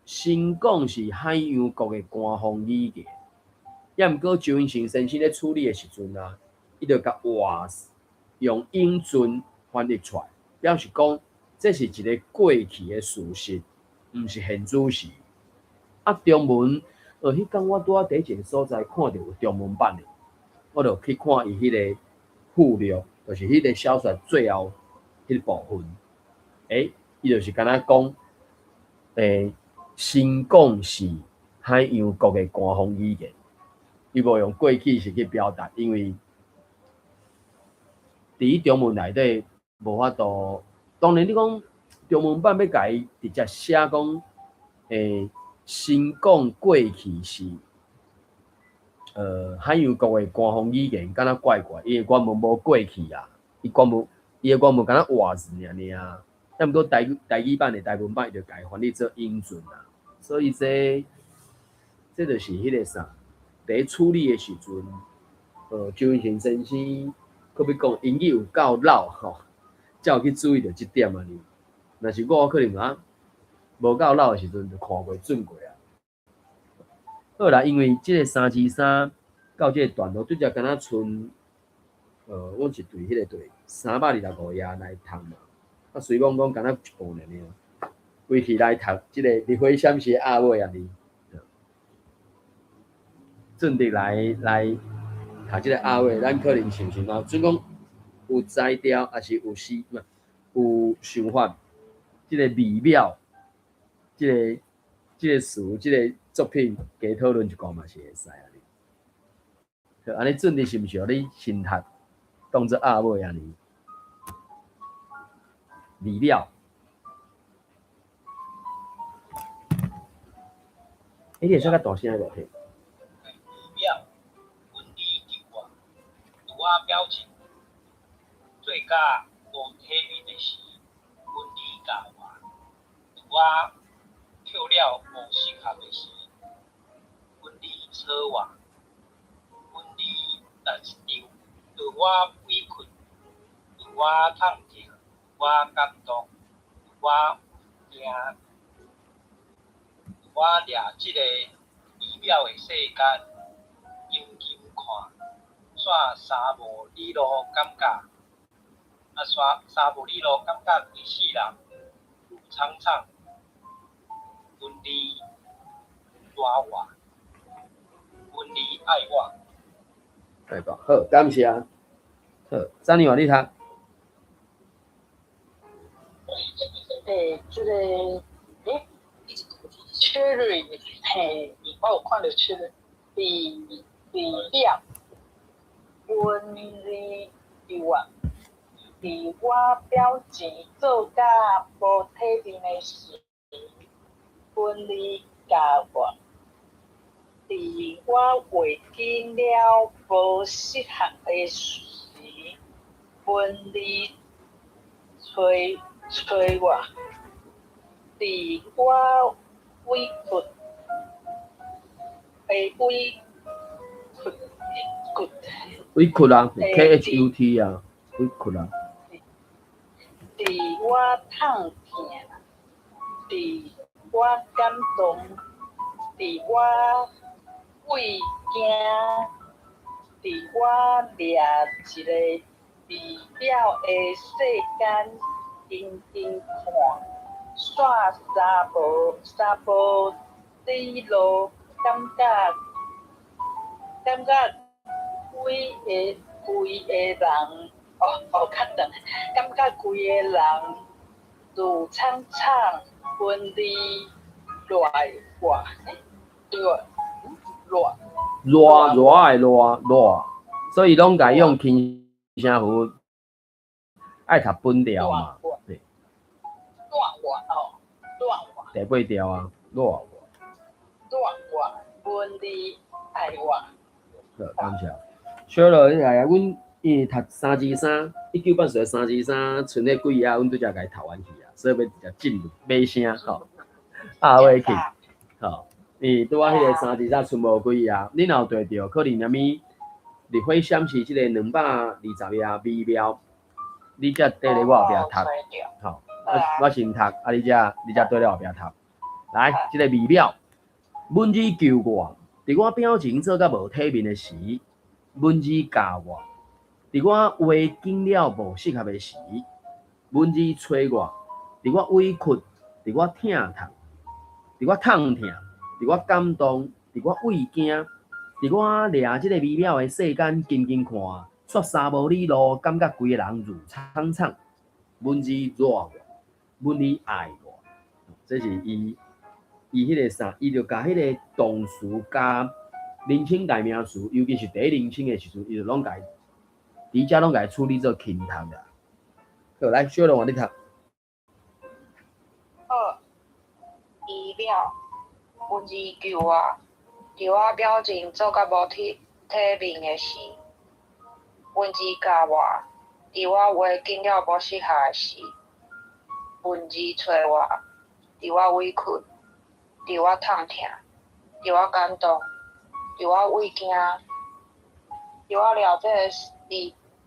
新港是海洋國的官方語言。抑毋過周永成先生咧處理的時陣啊，伊就共 was 用應準翻譯出來，表示講這是一個過去的事實，毋是現主時。啊，中文，彼工我拄仔佇一個所在看著有中文版的，我就去看伊彼個附錄，就是彼個小說最後彼個部分。伊就是敢若講，新港是海洋國的官方語言，伊無用過去式去表達，因為佇中文內底無法度。當然，你講中文版欲共伊直接寫講，新港過去是海洋國的官方語言，敢若怪怪，伊的原文無過去啊，伊原文伊的原文敢若 was 爾爾啊。抑毋過台語版的台文版伊就共伊翻譯做應準啊，所以這就是彼個啥。咧處理的時陣，周文賢先生，閣欲講英語有夠老吼，才有去注意著這點按呢。若是我可能啊，無夠老的時陣就看過準過啊。好啦，因為這个三之三到這个段落，拄才敢若賰，阮是對彼个對325頁來讀嘛。啊，雖罔講敢若一半爾爾，規氣來讀這个日火閃時的鴨尾按呢。準佇來讀這个鴨尾，咱可能想想啊，準講有才調，抑是有思，有想法，這个微妙，這个詞，這个作品，加討論一寡嘛是會使按呢。好，按呢準佇是毋是予你先讀，當做鴨尾按呢？微妙。欸，你會使較大聲無？嘿。微妙，文字救我，有我表情，做甲無體面的時，文字教我，有我捡了無適合的時，文字催我，文字來一張，予我委屈，予我痛疼，予我感動，予我驚，予我掠這个微妙的世間，緊緊看，煞三無里路感覺，啊，煞三無里路感覺規世人有慘慘，文字熱我，文字愛我。對吧？好，感謝。好，張麗華你讀。欸，這个，欸，Cherry，嘿，我有看著 Cherry，微微妙，文字救我，佇我表情做甲無體面的時，文字教我，佇我畫緊了無適合的時，文字催催我，佇我委屈，欸，委屈屈，委屈啊，K H U T 啊，委屈啊。佇我痛疼，佇我感動，佇我畏驚，佇我掠一个微妙的世間，緊緊看，煞三無里路，感覺規个人，哦哦，較長，感覺規个人如慘慘，文字熱我，對熱熱熱的熱熱，所以攏共用輕聲符，愛讀本調嘛。對。熱我哦，熱我。第八調啊，熱我。熱我，文字愛我。好，感謝。小樂，你來啊，阮因為讀三之三，一九八四三之三，賰彼幾頁，阮拄才共伊讀完去啊，所以欲直接進入尾聲吼。啊，尾去，吼，伊拄仔彼个三之三賰無幾頁，你若有綴著，可能啥物？日火閃是這个220頁微妙，你才綴咧我後壁讀，吼，我先讀，啊，你才綴咧後壁讀。來，這个微妙，文字救我，佇我表情做甲無體面的時，文字教我，佇我畫緊了無適合的時，文字催我，佇我委屈，佇我疼痛，佇我痛疼，佇我感動，佇我畏驚，佇我掠這个微妙的世間，緊緊看，煞三無里路，感覺規个人如慘慘。文字熱我，文字愛我，這是伊彼个啥，伊就共彼个動詞加人稱代名詞，尤其是第一人稱的時陣，伊就攏共伊，佇遮攏共伊處理做輕讀啦。好，來，小龍，你讀。好，微妙，文字救我，佇我表情做甲無體面的時，文字教我，佇我畫緊了無適合的時，文字催我，佇我委屈，佇我痛疼，佇我感動，伫我畏惊，伫我了这个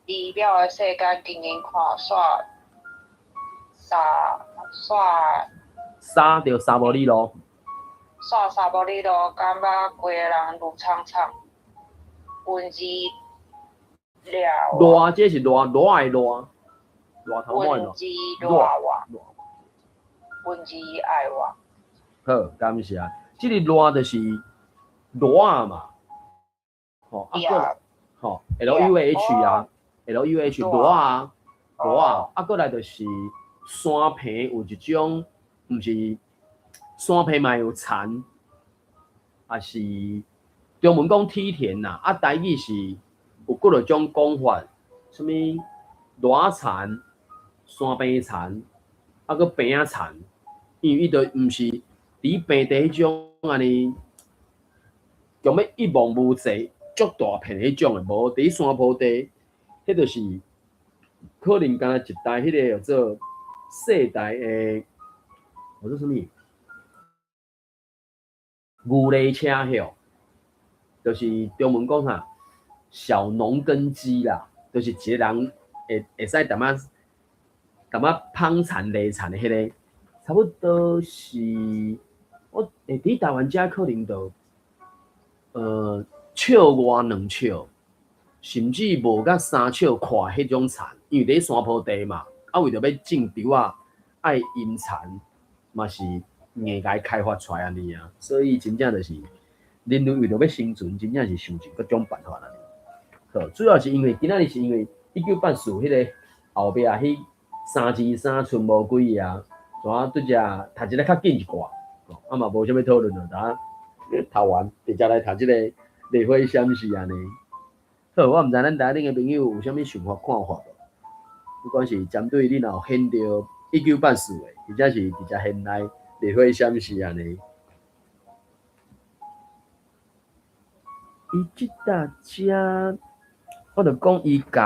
2秒的世间，经营看煞煞煞沙著沙无里路，煞沙无里路，感覺規个人愈氅氅，文字了热這是熱熱的熱，熱頭毛的文字熱我，文字愛我。好，感謝。這个熱就是熱嘛，吼，啊閣，吼，LUH 啊，LUH 熱啊，熱啊，啊閣來就是山坪有一種，毋是山坪嘛有田，也是中文講梯田啦，啊台語是有幾落種講法，啥物熱田、山坪田，啊閣坪仔田，因為伊就毋是佇平地彼種按呢，強欲一望無際足大片彼種的，無佇山坡地，彼就是可能敢若一台彼个叫做細台的，叫做啥物？牛犁車吼，就是中文講啥？小農耕機啦，就是一个人會會使淡仔淡仔捧田犁田的彼个，差不多是我會佇台灣遮可能就尺外兩尺，甚至無甲3尺闊彼種田，因為佇山坡地嘛，啊為著欲種稻仔，愛陰田嘛是硬共伊開發出來按呢啊，所以真正就是人類為著欲生存，真正是想盡各種辦法按呢。好，主要是因為今仔日是因為1984彼个後壁彼3字三賰無幾啊，怎啊拄才讀一个較緊一寡，啊嘛無啥物討論咯，等讀完直接來讀這个麗花閃是按呢。好，我毋知咱台頂的朋友有啥物想法看法無？不管是針對你若有掀著1984的，或者是直接現來麗花閃是按呢。伊這搭遮，我著講伊共，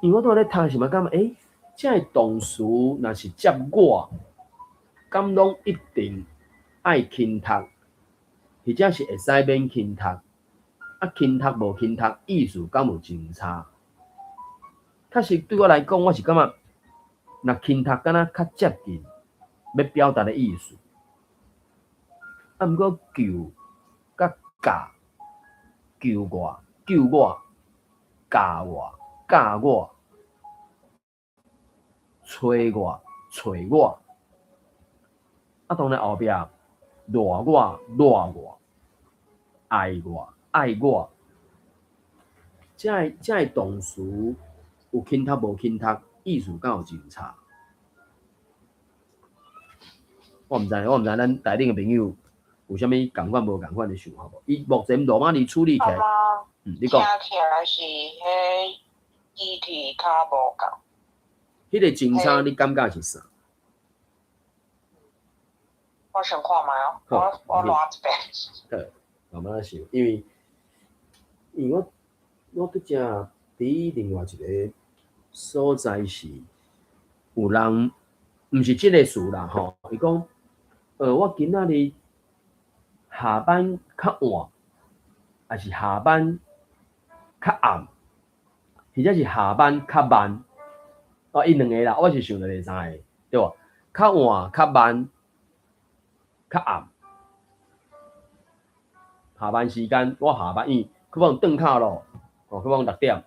因為我拄仔咧讀時嘛感覺，欸，這个動詞若是接我，敢攏一定愛輕讀，或者是會使免輕讀？啊，輕讀無輕讀，意思敢有真差？確實對我來講，我是感覺，若輕讀敢若較接近欲表達的意思。啊，毋過救佮教，救我，救我，教我，教我，揣我，揣我。啊，當然後壁熱我，熱我，愛我，愛我。這个這个動詞有輕讀無輕讀，意思敢有真差？我毋知，我毋知咱台頂的朋友有啥物仝款無仝款的想法無？伊目前羅馬字處理起來，你講。聽起來是彼語氣較無仝。彼个真差，你感覺是啥？我先看覓哦，我賴一遍。好，慢慢想，因為我拄才佇另外一个所在是有人，毋是這个詞啦吼，伊講，我今仔日下班較晚，抑是下班較暗，或者是下班較慢，哦，伊兩个啦，我是想著第三个，對無？較晚、較慢、較暗。下班時間，我下班，伊去往轉卡咯，哦，去往6點，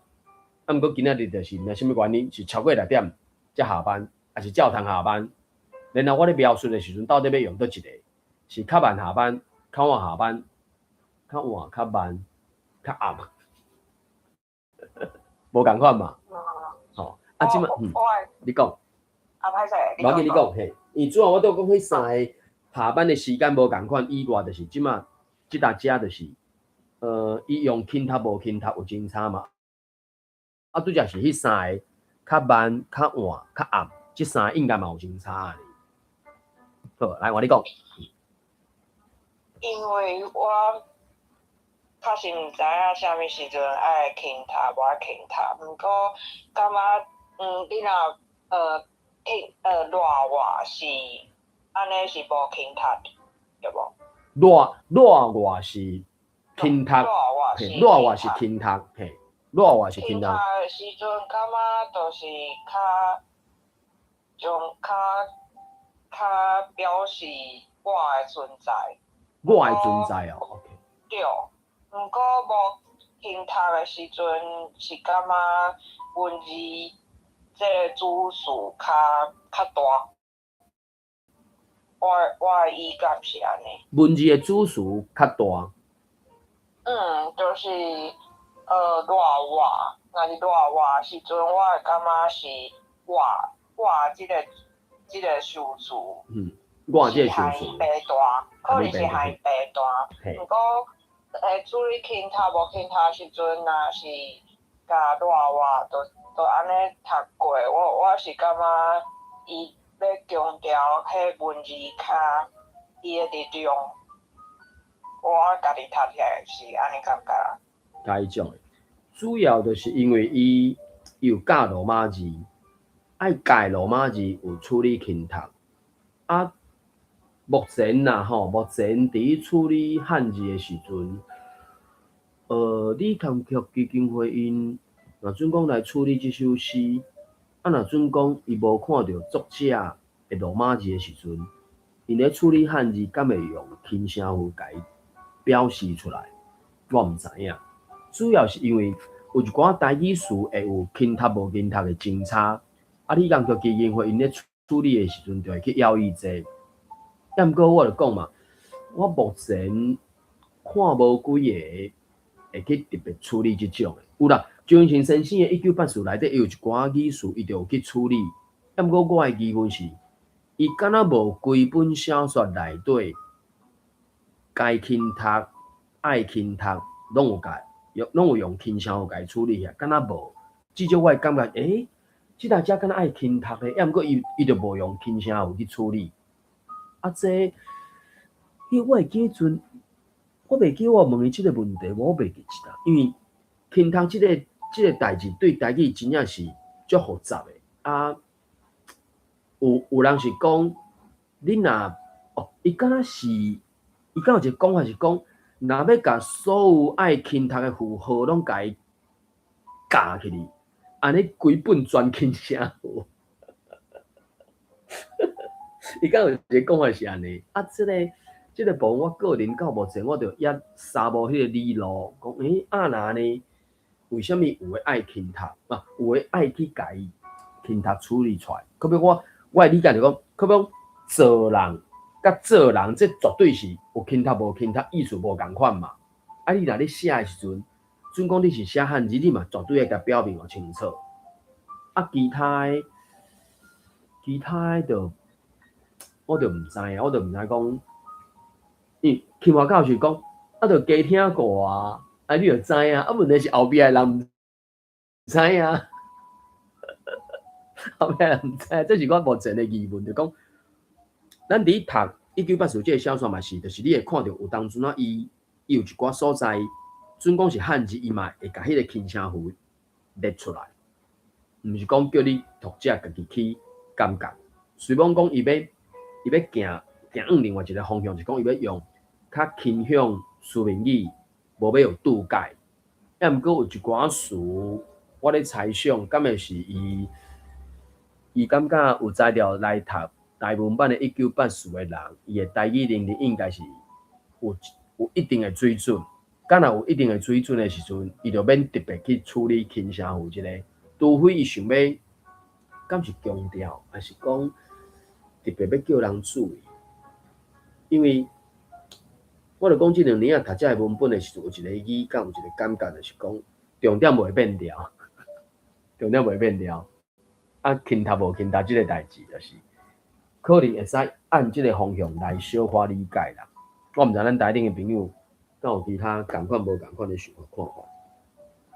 啊，毋過今仔日就是毋知啥物原因，是超過6點才下班，抑是照通下班。然後我咧描述的時陣，到底欲用佗一个？是較慢下班，較晚下班，較晚、較慢、較暗，無仝款嘛？吼，啊，這擺，你講。啊，歹勢，無要緊，你講嘿。因為主要我拄講彼三个下班的時間無仝款以外，就是這擺這搭遮就是，伊用輕讀無輕讀有真差嘛？啊，拄才是彼三个較慢、較晚、較暗，這三個應該嘛有真差的。好，來換你講。因為我確實毋知影啥物時陣愛輕讀，無愛輕讀。毋過感覺，你若輕熱活是按呢是無輕讀，對無？熱熱外是輕讀，嘿，熱外是輕讀，嘿，熱外是輕讀。輕讀的時陣，感覺就是較將較較表示我的存在。我的存在哦，OK。對，毋過無輕讀的時陣，是感覺文字這个主詞較較大。我的語感是按呢。文字的主詞較大。嗯，就是熱外，若是熱外時陣，我會感覺是我我這個修辭。嗯，我這個修辭。是含白大，可能是含白大。毋過，處理輕讀無輕讀時陣，若是共熱外，就按呢讀過，我是感覺伊欲強調彼文字較伊的力量，我家己讀起來是按呢感覺。該種的，主要就是因為伊有教羅馬字，愛改羅馬字有處理輕讀。啊，目前啦吼，目前佇處理漢字的時陣，李康曲基金會𪜶若準講來處理這首詩，啊，若準講伊無看著作者的羅馬字的時陣，𪜶咧處理漢字，敢會用輕聲符共伊表示出來？我毋知影。主要是因為有一寡台語詞會有輕讀無輕讀的爭差，啊，李江曲基金會𪜶咧處理的時陣，就會去枵伊這。啊，毋過我就講嘛，我目前看無幾个會去特別處理這種的。有啦，張榮成先生的1984內底，伊有一寡語詞，伊就有去處理。啊，毋過我的疑問是，伊敢若無規本小說內底該輕讀、愛輕讀，攏有共用，攏有用輕聲符共伊處理起來，敢若無？至少我會感覺，欸，這代遮敢若愛輕讀咧，啊，毋過伊就無用輕聲符去處理。啊，這，彼我會記陣，我袂記我問伊這个問題，我袂記得，因為輕讀這個代誌對台語真正是足複雜的。啊，有人是講，你若哦，伊敢若是，伊敢有一个講法是講，若欲共所有愛輕讀的符號攏共伊加起去，按呢規本全輕聲符。伊敢有一个講法是按呢？啊，這個部分我個人到目前我就猶捎無彼個理路，講欸啊若呢？為啥物有的愛輕讀啊？有的愛去共伊輕讀處理出來？可比我的理解就講，可比講做人佮做人，這絕對是有輕讀無輕讀意思無仝款嘛。啊，你若咧寫的時陣，準講你是寫漢字，你嘛絕對愛共表明予清楚。啊，其他的就我就毋知啊，我就毋知講，因為金華教授講，啊，就加聽過啊，啊，你就知影，啊，問題是後壁的人毋知影，後壁人毋知，這是我目前的疑問，就講，咱佇讀1984這个小說嘛是，就是你會看著有當陣仔伊有一寡所在，準講是漢字，伊嘛會共彼个輕聲符列出來，毋是講叫你讀者家己去感覺。雖罔講伊欲行行往另外一个方向，是講伊欲用較傾向書面語，無欲用注解。抑毋過有一寡詞，我咧猜想，敢會是伊感覺有才調來讀台文版的1984的人，伊的台語能力應該是有一定的水準。敢若有一定的水準的時陣，伊就免特別去處理輕聲符這个，除非伊想欲，敢是強調，還是講特別欲叫人注意？因為我著講這兩年仔讀這个文本的時陣，有一個語感，有一個感覺，就是講重點袂變掉，重點袂變掉。啊，輕讀無輕讀這个代誌，就是可能會使按這个方向來小可理解啦。我毋知咱台頂的朋友敢有其他仝款無仝款的想法看法。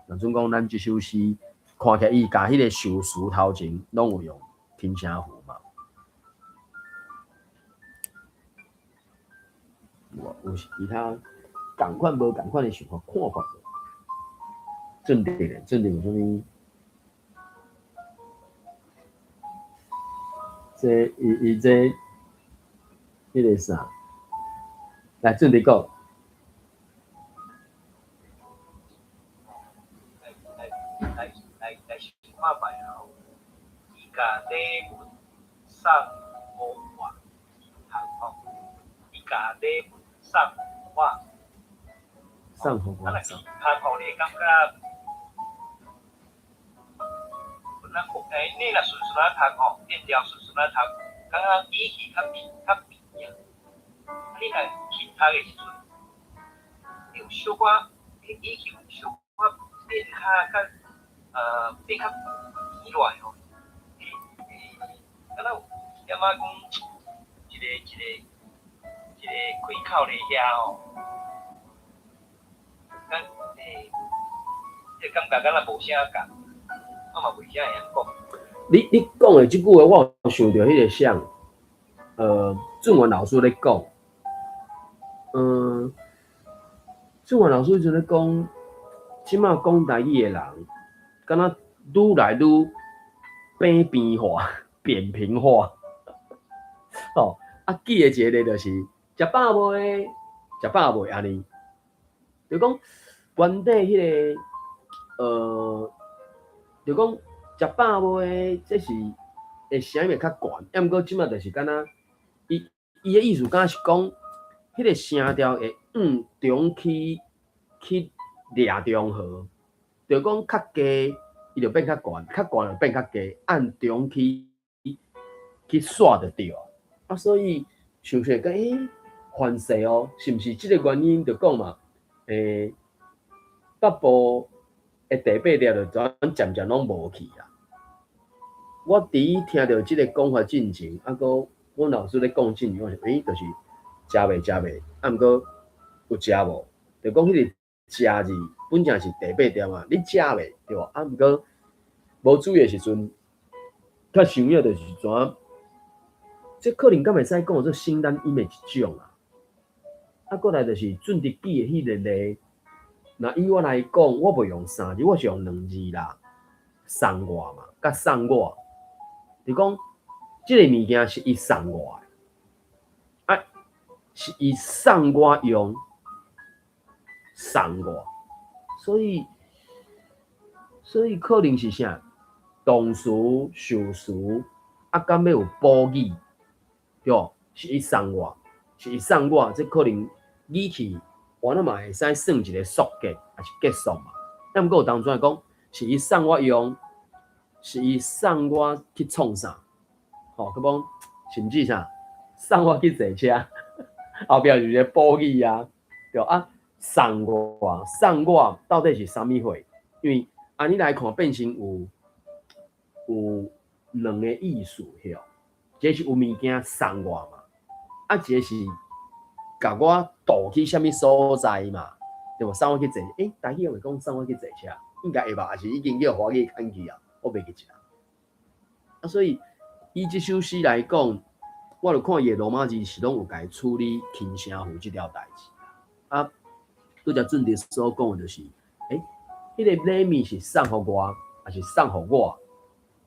若準講咱這首詩看起來，伊共彼个修辭頭前攏有用輕聲符嘛？有有是其他仝款無仝款的想法看法無？正點咧，正點有啥物？這伊伊這彼个啥？來，準備講。來來來來來想看覓啊！伊共禮物送予我，通吼？伊共禮物送予我，送予我。啊，若是通吼，你會感覺？咱欸，你若順順仔讀吼，變調順順仔讀，感覺語氣較平較平啊。啊，你若去讀的時陣，你有小可，彼語氣有小可變較較變較甜落來吼。欸欸，敢若有一點仔講，一个一个一个開口咧遐吼，咱欸，這個感覺敢若無啥仝。我嘛袂啥會曉講。你講的這句話，我有想著彼個啥，俊元老師咧講，俊元老師彼陣咧講，這馬講台語的人，敢若愈來愈扁平化、扁平化。吼，啊，舉的一個例就是，食飽未？食飽未？按呢，就講原底彼個，就講食飽未？這是會聲音會較懸，抑毋過這馬就是敢若，伊伊的意思敢若是講，彼個聲調會向中去去掠中和，就講較低，伊就變較懸，較懸就變較低，按中去去煞就對啊。啊，所以想說講，欸，凡勢哦，是毋是這個原因？就講嘛，欸，北部的第八調就怎漸漸攏無去啊。我佇聽著這個講法進前，啊，閣阮老師咧講進前，我想，欸，就是食未食未，啊，毋過有食無？就講彼個食字本正是第八調嘛，你食未對無？啊，毋過無注意的時陣，較想要就是怎？這可能敢會使講做省單音的一種啊。啊，過來就是準佇記的彼個例，若以我來講，我袂用三字，我是用兩字啦，送我嘛，佮送我，就講這個物件是伊送我的，啊，是伊送我用，送我，所以可能是啥？動詞、受詞，啊，敢欲有補語，對無？是伊送我，是伊送我，這可能語氣，我那嘛會使算一個縮結，抑是結束嘛。啊，毋過有當陣講，是伊送我用，是伊送我去創啥？吼，閣講甚至啥，送我去坐車，後壁就是一個補語啊，對啊，送我，送我到底是啥物貨？因為按呢來看，變成有兩個意思，對。一個是有物件送我嘛，啊，一個是共我導去啥物所在嘛，對無？送我去坐，欸，台語會講送我去坐車，應該會吧？抑是已經叫華語牽去啊？我袂記得。啊，所以以這首詩來講，我就看伊的羅馬字是攏有共伊處理輕聲符這條代誌。啊，拄才準佇所講的就是，欸，彼個禮物是送予我，抑是送予我？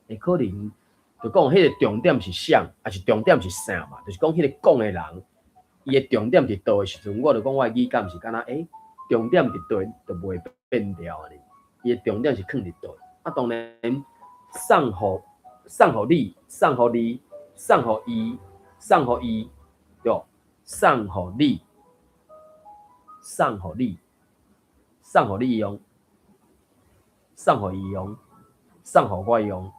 會可能就講彼個重點是啥，抑是重點是啥嘛？就是講彼個講的人，伊的重點佇佗的時陣，我就講我的語感是敢若，欸，重點佇佗就袂變調按呢。伊的重點是囥佇佗。啊，當然送予送予你，送予你，送予伊，送予伊，對，送予你，送予你，送予你用，送予伊用，送予我用，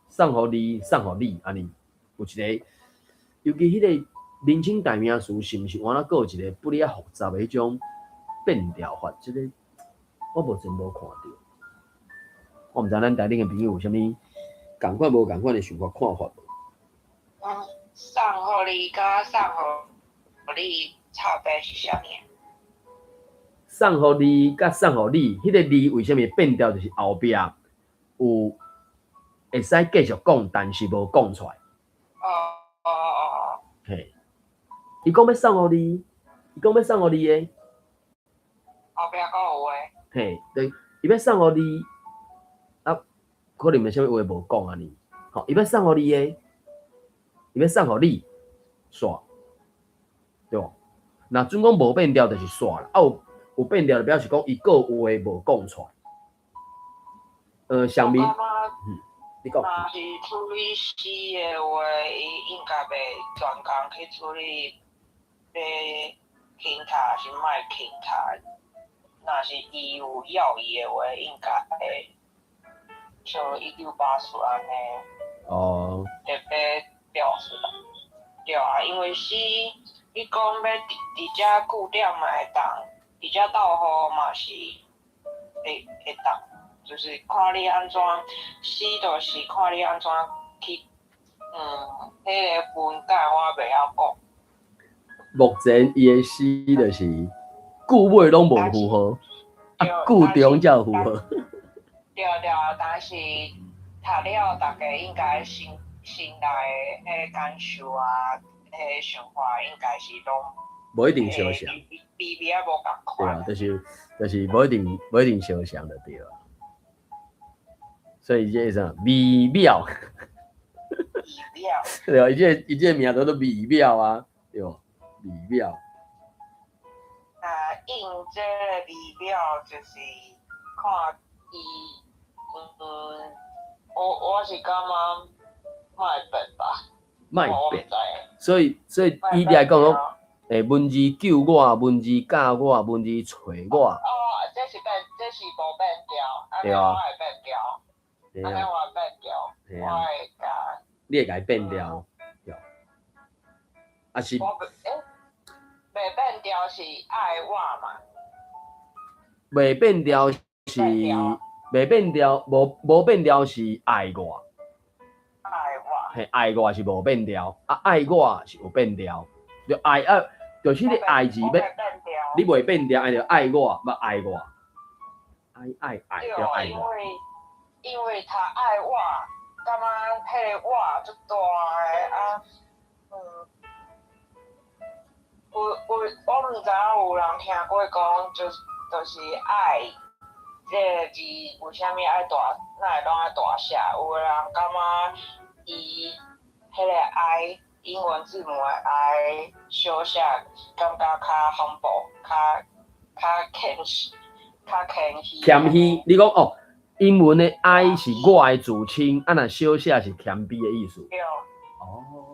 送予你，送予你，按呢有一個，尤其彼個人稱代名詞，是毋是換閣有一個不哩較複雜的彼種變調法？這個我目前無看著。我毋知咱台頂的朋友有啥物仝款無仝款的想法看法無？送予你佮送予你差別是啥物？送予你佮送予你，彼個字為啥物變調？就是後壁有會使繼續講，但是無講出來。哦。嘿，伊講欲送予你，伊講欲送予你的。後壁閣有話。嘿，對，伊欲送予你，啊，可能有啥物話無講按呢？吼，伊欲送予你的，伊欲送予你，煞，對無？若準講無變調，就是煞啦。啊有變調，就表示講伊個話無講出來。上面，你講。若是處理死的話，伊應該袂專工去處理，欲輕踢還是莫輕踢。若是伊有要伊的話，應該會像1984按呢。特別表示。對啊，因為死，你講欲佇遮據點嘛會當，佇遮鬥予嘛是會當，就是看你按怎，死就是看你按怎去，彼個分解我袂曉講。目前伊的死就是句尾攏無符號，啊句中才有符號。對對，但是讀了逐家應該心心內的彼個感受啊，彼個想法應該是攏無一定相像。微微仔無仝款。對啊，就是無一定相像就對啊。所以這個啥微妙。微妙。對啊，伊這個名叫做微妙啊，對無？微妙。啊，應這個微妙就是看伊，我是感覺莫變吧。莫變。所以伊來講講，文字救我，文字教我，文字揣我。哦，這是變，這是無變調，按呢我會變調，按呢我會變調，我會共。你會共伊變調，對。啊是。袂變調是愛我嘛？袂變調是袂變調，無變調是愛我。愛我。嘿，愛我是無變調，啊愛我是有變調。就愛啊，就是你愛字欲，你袂變調，愛就愛我，無愛我。愛愛愛就愛我。因為他愛我，感覺彼個我足大个啊，有我毋知影有人聽過講，就是愛這個字為啥物愛大，哪會攏愛大寫？有的人感覺伊彼個 I 英文字母的 I 小寫，感覺較 humble，較謙虛，較謙虛。謙虛，你講哦，英文的 I 是我的自稱，啊若小寫是謙卑的意思。對。哦。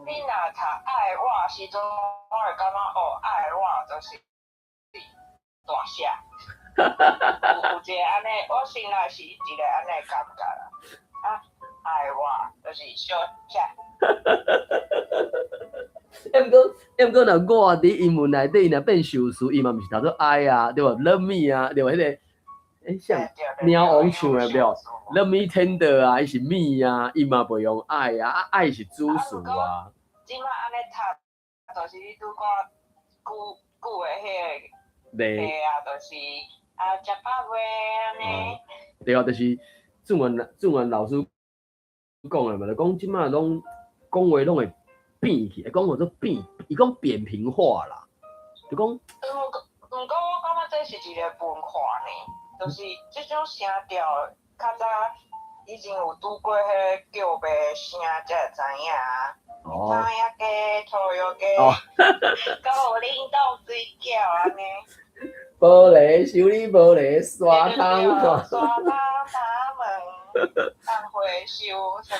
你若讀愛我時陣，我會感覺哦，愛我就是大寫。有一個按呢，我心內是一個按呢感覺啦。啊，愛我就是小寫。毋過，若我佇英文內底若變修辭，伊嘛毋是讀做 I 啊，對無？Love me 啊，對無？彼個，像貓王唱的對無？Love me tender 啊，伊是 me 啊，伊嘛袂用 I 啊，啊 I 是主詞啊。這擺按呢讀，就是你拄講句句的彼個，對啊，就是啊，食飽未按呢？對啊，就是鄭源老師講的嘛，就講這擺攏講話攏會變去，講叫做變，伊講扁平化啦，就講。毋過我感覺這是一個文化呢，就是這種聲調，較早以前有拄過彼個叫賣聲才會知影。哦。湯仔雞，拖油雞，閣有冷凍水餃按呢。玻璃修理玻璃，刷湯刷湯打門，當回收啥物？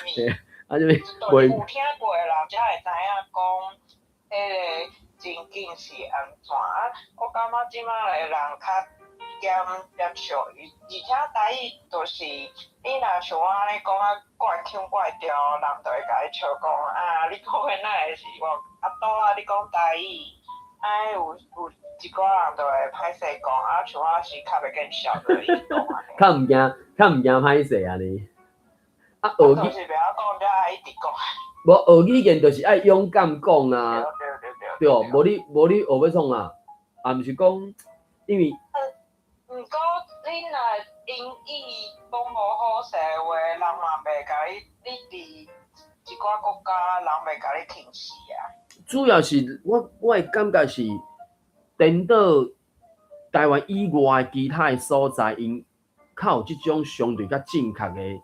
啊，就是有聽過的人才會知影講，彼個情景是按怎啊？我感覺這擺的人較減接受，而且台語就是，你若像我按呢講啊怪腔怪調，人就會共你笑講啊，你講的哪會是我阿杜啊？你講台語，啊有一寡人就會歹勢講，啊像我是較袂見笑，就會講按呢。較毋驚歹勢按呢？啊，學語就是袂曉講，才愛一直講。無學語言就是愛勇敢講啊，對，無你學欲創啊？啊，毋是講，因為。毋過你若英語講無好勢話，人嘛袂共你，你佇一寡國家，人袂共你輕視啊。主要是我的感覺是，顛倒台灣以外其他的所在，𪜶較有這種相對較正確的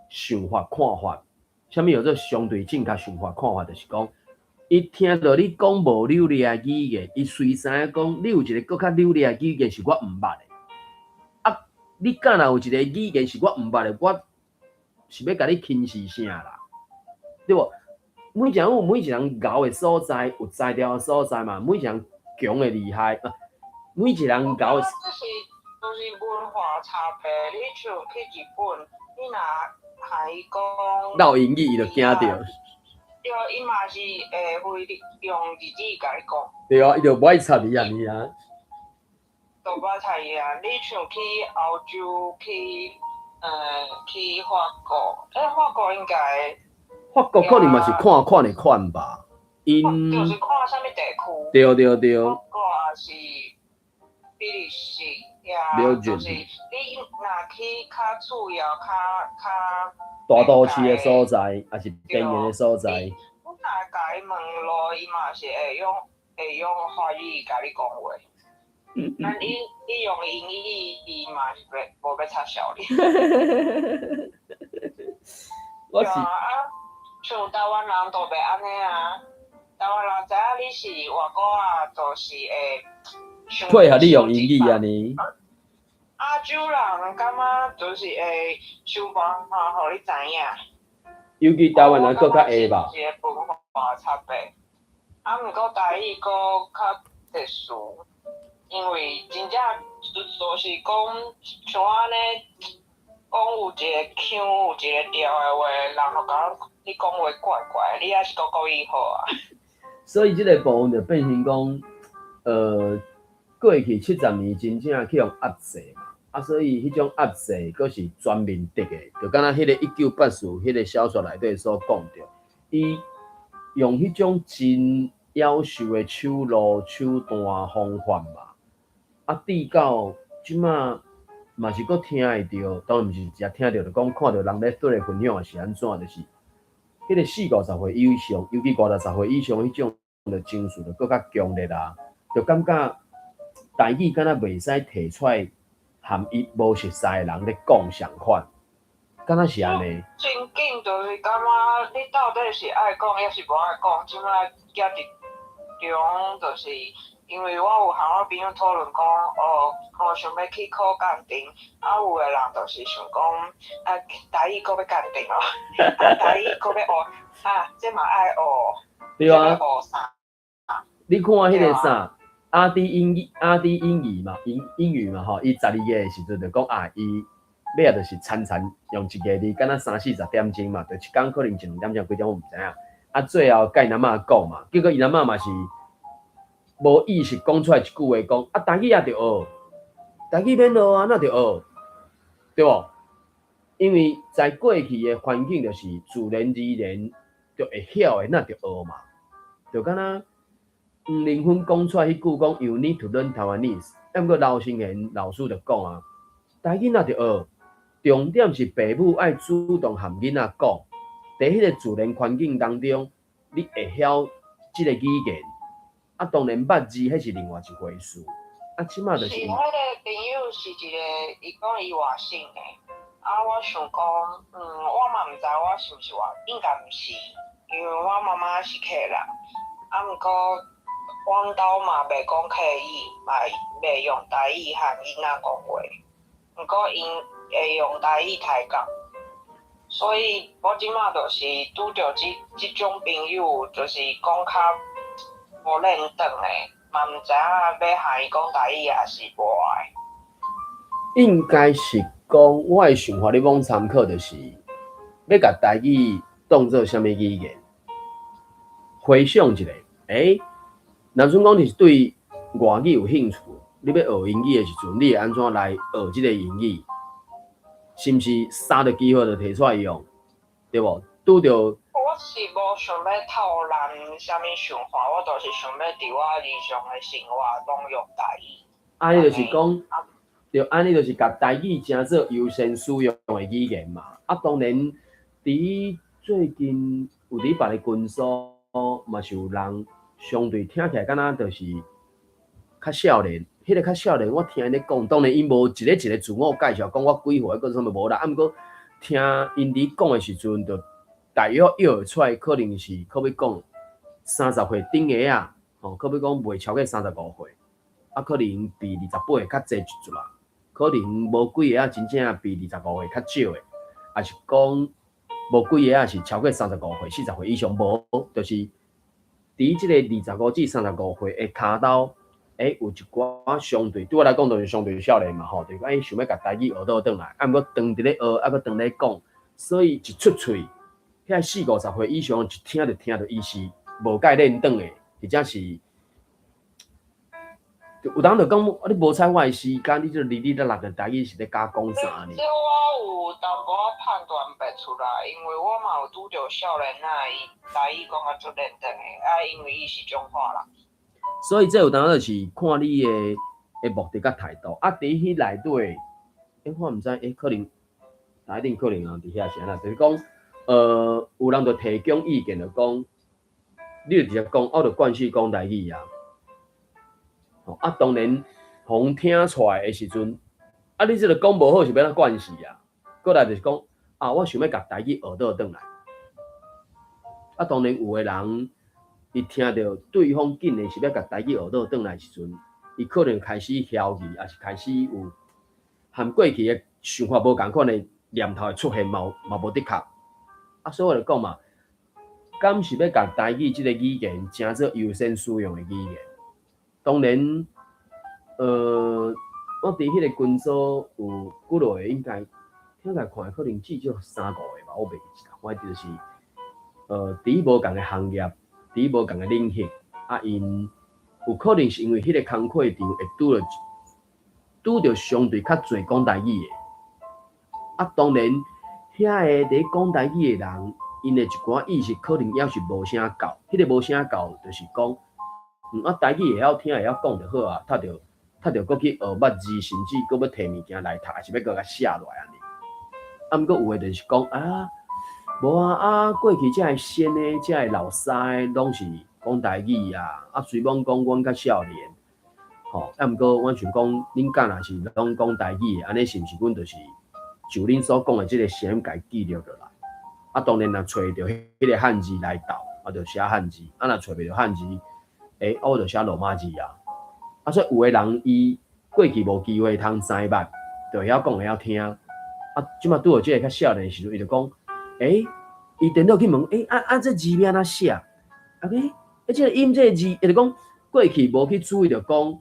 想法看法。啥物叫做相對正確想法看法？就是講，伊聽著你講無流利的語言，伊隨知影講你有一个閣較流利的語言是我毋捌的。啊，你敢若有一個語言是我毋捌的，我是欲共你輕視啥啦？對無？每一人有每一人𠢕的所在，有才調的所在嘛。每一人強的厲害，啊，每一人𠢕的。這是就是文化差別。你像去日本，你若和伊講落英語，伊就驚著。對，伊嘛是會用日語共你講。對啊，伊就無愛插你按呢啊。就無愛插伊啊！你像去歐洲，去法國，法國應該。法國可能嘛是看款的款吧，𪜶就是看啥物地區。對對對。法國也是比利時，遐就是你若去較次要、較較大都市的所在，抑是邊緣的所在。你若共伊問路，伊嘛是會用法語共你講話。啊，你用英語，伊嘛是袂無欲插潲你。我是啊，像台灣人就袂按呢啊，台灣人知影你是外國仔，就是會配合你用英語按呢。亞洲人感覺就是會想辦法予你知影。尤其台灣人閣較會吧。一個文化差別，啊，毋過台語閣較特殊，因為真正就是講像按呢，講有一個腔有一個調的話，人就感覺你講話怪怪，你抑是講國語好啊。所以這個部分就變成講，過去70年真正去予壓制嘛，啊，所以彼種壓制閣是全面的的，就敢若彼个1984彼个小說內底所講著，伊用彼種真夭壽的手路手段方法嘛，啊，直到這馬嘛是閣聽會著，當然毋是直接聽著，就講看著人咧綴咧分享的是按怎，就是彼个四五十歲以上，尤其五六十歲以上彼種的情緒就閣較強烈啊，就感覺台語敢若袂使提出來含伊無熟似的人咧講仝款，敢若是按呢？真緊就是感覺你到底是愛講抑是無愛講，這馬夾佇中，就是因為我有和我朋友討論講，哦，我想欲去考鑑定，啊，有的人就是想講，啊，台語閣欲鑑定哦，啊，台語閣欲學，啊，這嘛愛學，對啊，學啥？你看彼个啥，阿滴英語，阿滴英語嘛，英語嘛吼，伊12月的時陣就講啊，伊尾仔就是田田用一个字，敢若三四十點鐘嘛，就一工可能一兩點鐘，幾點我毋知影。啊，最後共𪜶阿嬤講嘛，結果𪜶阿嬤嘛是無意識講出來一句話，講啊，台語也著學，台語免學啊，哪著學，對無？因為在過去的環境就是自然而然就會曉的，那著學嘛，就敢若黃靈芬講出來彼句講 “You need to learn Taiwanese”，啊，毋過劉承賢老師就講啊，台語若著學，重點是爸母愛主動和囡仔講，佇彼个自然環境當中，你會曉這个語言，啊，當然捌字彼是另外一回事。啊，這馬就是是彼个朋友是一个，伊講伊外省的，啊，我想講，我嘛毋知我是毋是外，應該毋是，因為我媽媽是客人，啊，毋過阮兜嘛袂講客語，嘛袂用台語和囡仔講話，毋過𪜶會用台語抬槓，所以我這馬就是拄著這種朋友，就是講較無認當的，嘛毋知影欲和伊講台語抑是無愛。應該是講，我的想法你罔參考，就是欲共台語當做啥物語言？回想一下，若準講你是對外語有興趣，你欲學英語的時陣，你會按怎來學這個英語？是毋是三個機會就提出來用，對無？拄著我是無想欲透人啥物想法，我就是想欲佇我日常的生活攏用台語。按呢就是講，對，按呢就是共台語成做優先使用的語言嘛。啊，當然，佇最近有佇別个群組，嘛是有人相對聽起來敢若就是較少年，彼个較少年，我聽𪜶咧講，當然𪜶無一个一个自我介紹，講我幾歲，閣啥物無啦。啊，毋過聽𪜶佇講的時陣，就大約約會出來，可能是閣欲講30歲頂的啊，吼，可欲講袂超過35歲，啊，可能比28較濟一撮啦，可能無幾个仔真正比25歲較少的，抑是講無幾個仔是超過35歲、40歲以上無，就是佇這個25至35歲的跤兜，有一寡相對對我來講，就是相對少年嘛吼，就是講想欲共台語學倒轉來，啊，毋過當佇咧學，啊，閣當咧講，所以一出喙，遐四五十歲以上一聽就聽著伊是無共輪轉的，或者是有當就講，啊，你無采我的時間，你這哩哩啦啦的台語是咧教講啥呢？這我有淡薄仔判斷袂出來，因為我嘛有拄著少年仔，伊台語講甲足輪轉的，啊，因為伊是彰化人。所以這有當就是看你的目的佮態度。啊，佇彼內底，我毋知，可能內頂可能人佇遐是按怎，就是講，有人就提供意見，就講，你就直接講，我就慣勢講台語啊。吼，啊，當然，予人聽出來的時陣，啊，你這個講無好是欲按怎慣勢啊？過來就是講，啊，我想欲共台語學倒轉來。啊，當然有的人，伊聽著對方竟然是欲共台語學倒轉來的時陣，伊可能開始懷疑，抑是開始有和過去的想法無仝款的念頭會出現，嘛有嘛無的確。啊，所以我就講嘛，敢是欲共台語這個語言成做優先使用的語言？當然，我佇彼個群組有幾落個，應該聽來看可能至少三五個吧，我袂記得。反正就是，佇無仝的行業，佇無仝的領域，啊，𪜶有可能是因為彼個工課場會拄著相對較濟講台語的。啊，當然，遐个佇講台語的人，𪜶的一寡意識可能猶是無啥夠。彼個無啥夠，就是講，啊，台語會曉聽會曉講就好啊，讀著讀著閣去學捌字，甚至閣欲提物件來讀，抑是欲閣共寫落來按呢。啊，毋過有的就是講啊，無啊，啊，過去遮的先的、遮的老師攏是講台語啊，啊，雖罔講阮較少年，吼，啊，毋過阮想講，恁敢若是攏講台語的，按呢是毋是阮就是就恁所講的這個聲音共伊記錄落來？啊，當然若揣著彼個漢字來鬥，啊，就寫漢字；啊，若揣袂著漢字，啊，我就寫羅馬字啊。啊，所以有的人伊過去無機會通知捌，就會曉講會曉聽。啊，這馬拄著這個較少年的時陣，伊就講，伊顛倒去問，啊啊，這字欲按怎寫？啊，這個音這個字，伊就講過去無去注意著講，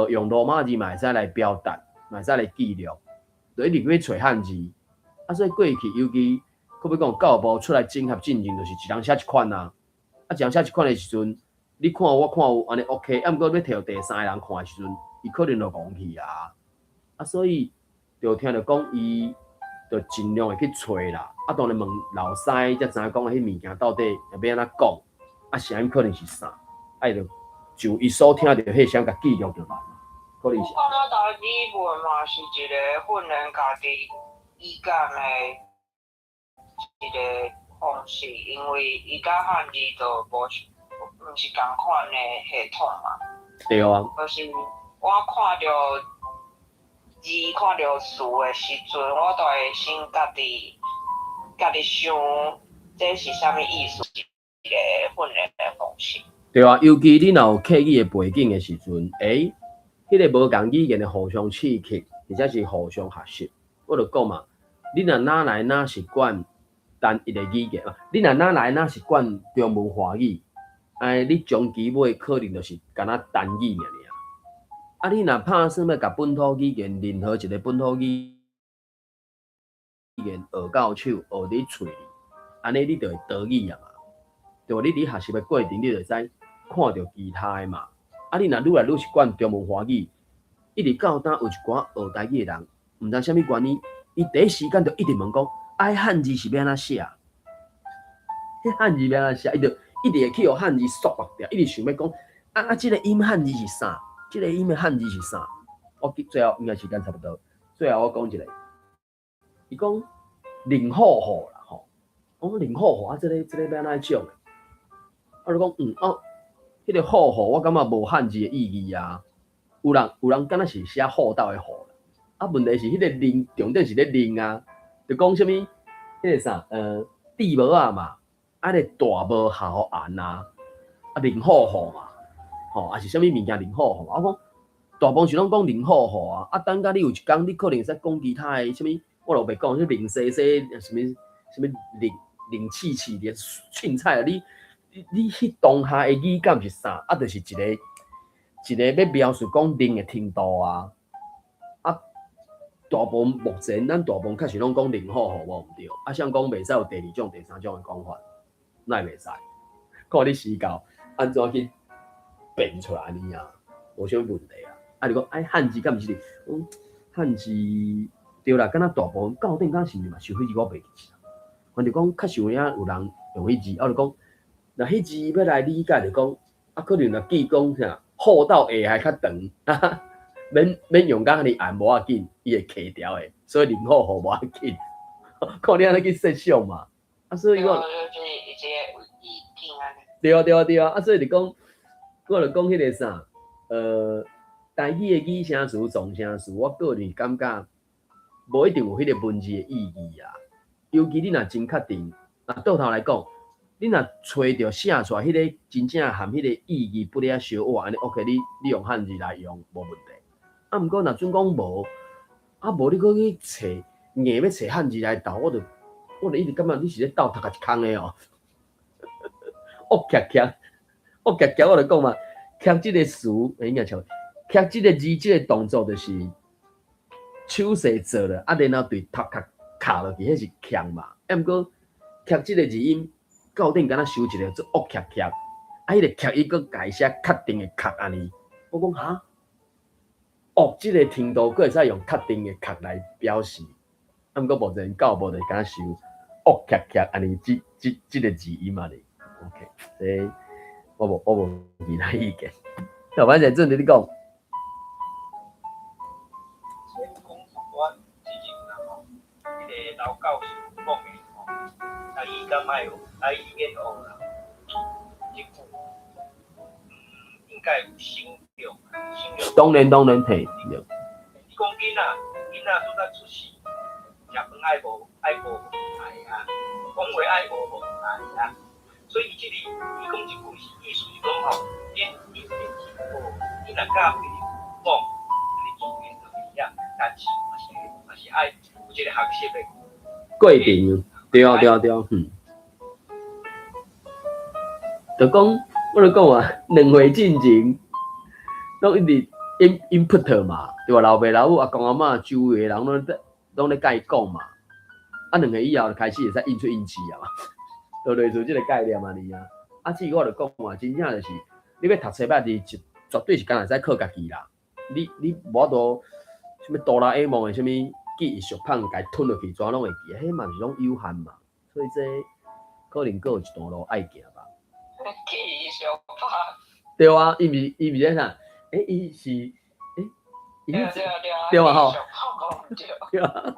用羅馬字嘛會使來表達，嘛會使來記錄，就一直去揣漢字。啊，所以過去尤其，閣欲講教育部出來整合進前，就是一人寫一款啊。啊，一人寫一款的時陣，你看有我看有，按呢 OK。啊，毋過欲提予第三个人看的時陣，伊可能就戇去啊。啊，所以就聽著講，伊就盡量會去揣啦。啊，當然問老師才知影講，彼物件到底欲按怎講，啊，聲音可能是啥，啊，伊就就伊所聽著彼聲共記錄落來。可能是。我感覺台語文嘛是一個訓練家己語感的一個方式，因為伊佮漢字就無毋是仝款的系統嘛。對啊。就是我看著字、看著詞的時陣，我都會先家己想，這是啥物意思？一個訓練的方式。對啊，尤其你若有客語的背景的時陣，彼個無仝語言的互相刺激，或者是互相學習，我就講嘛，你若哪來哪習慣單一個語言啊，你若哪來哪習慣中文華語，你終其尾可能就是敢若單語爾爾。啊，你若拍算欲共本土語言，任何一個本土語言學到手，學佇喙裡，按呢你就會多語啊嘛。對無？你佇學習的過程，你就會使看著其他的嘛。啊，你若愈來愈習慣中文華語，一直到今有一寡學台語的人，毋知啥物原因，伊第一時間就一直問講，啊，漢字是欲按怎寫？彼漢字欲按怎寫？伊就一直會去予漢字束縛著，一直想欲講，啊啊，這個音漢字是啥？這個音的漢字是啥？我記最後應該時間差不多，最後我講一個，伊講寧好好啦吼，講寧好好啊，這個欲按怎講？啊，就講哦，彼個好好，我感覺無漢字的意義啊。有人敢若是寫厚道的厚，啊，問題是彼個寧重點是咧寧啊，就講啥物？彼個啥，地帽仔嘛，啊，個大帽鱟啊，啊，零好好嘛，吼，啊是啥物物件零好好嘛？我講大部分是攏講零好好啊，啊，等甲你有一工你可能會使講其他的啥物，我就袂講，啥零西西，啥物啥物零零氣氣的凊彩啊，你彼當下的語感是啥？啊，就是一个一個欲描述講冷的程度啊。啊，大部分目前咱大部分確實攏講零好好無毋對，啊，啥人講袂使有第二種、第三種的講法，哪會袂使？看你時教按怎去變出來爾啊，無啥物問題啊。啊，你講哎漢字敢毋是？講漢字對啦，敢若大部分到頂敢是毋是嘛？是彼字我袂記得。反正講確實有影有人用彼字，啊，就講若彼字欲來理解就講，啊，可能若記講啥厚到下還較長，免免用甲遐爾按無要緊，伊會卡掉的，所以零好好無要緊。看你按呢去設想嘛。啊，所以我就是一個意境按呢。對啊對啊對啊，啊，所以就講，我就講彼個啥，台語的擬聲詞、狀聲詞，我個人感覺無一定有彼個文字的意義啊。尤其你若真確定，啊，倒頭來講，你若揣著寫出來彼個真正含彼個意義不咧相倚，按呢 OK，你用漢字來用無問題。啊，毋過若準講無，啊無你閣去揣，硬欲揣漢字來鬥，我就一直感覺你是咧鬥頭殼一空的哦。惡劇劇，惡劇劇，我就講嘛，劇這個詞，欸，應該像劇這個字，這個動作就是手勢做了，啊，然後對頭殼敲落去，彼是強嘛。啊，毋過劇這個字音到頂敢若收一個做惡劇劇，啊，彼個劇伊閣共伊寫確定的確按呢。我講哈，惡這個程度閣會使用確定的確來表示，啊，毋過目前到無就敢若收惡劇劇按呢，這個字音按呢。OK，這我無其他意見。小凡姐，正佇咧講。先講我之前啦吼，彼個老教授講的吼，台語敢愛學，台語免學啦，這句，應該有省略，省略。當然當然，嘿，對。你講囡仔拄才出世，食飯愛無愛無愛啊，講話愛無無愛啊。所以伊這裡伊講這句是意思是講吼，恁去學，你若教伊講，你自然就會曉，但是嘛是愛有這個學習的過程，對啊對啊對啊，就講，我就講啊，2歲進前，攏一直 input 嘛，對吧？老爸老母、阿公阿嬤、周圍的人攏咧共伊講嘛。啊，2歲以後就開始會使應出應試啊嘛，就類似這個概念按呢啊。啊，至於我就講啊，真正就是你欲讀冊捌字，絕對是干焦會使靠家己啦。你無法度啥物哆啦 A 夢的啥物記憶速胖，共伊吞落去，怎攏會記？彼嘛是攏有限嘛。所以這可能閣有一段路愛行吧。記憶相拍。對啊，伊毋是咧啥？欸，伊是，欸，伊對對對對啊吼。對啊。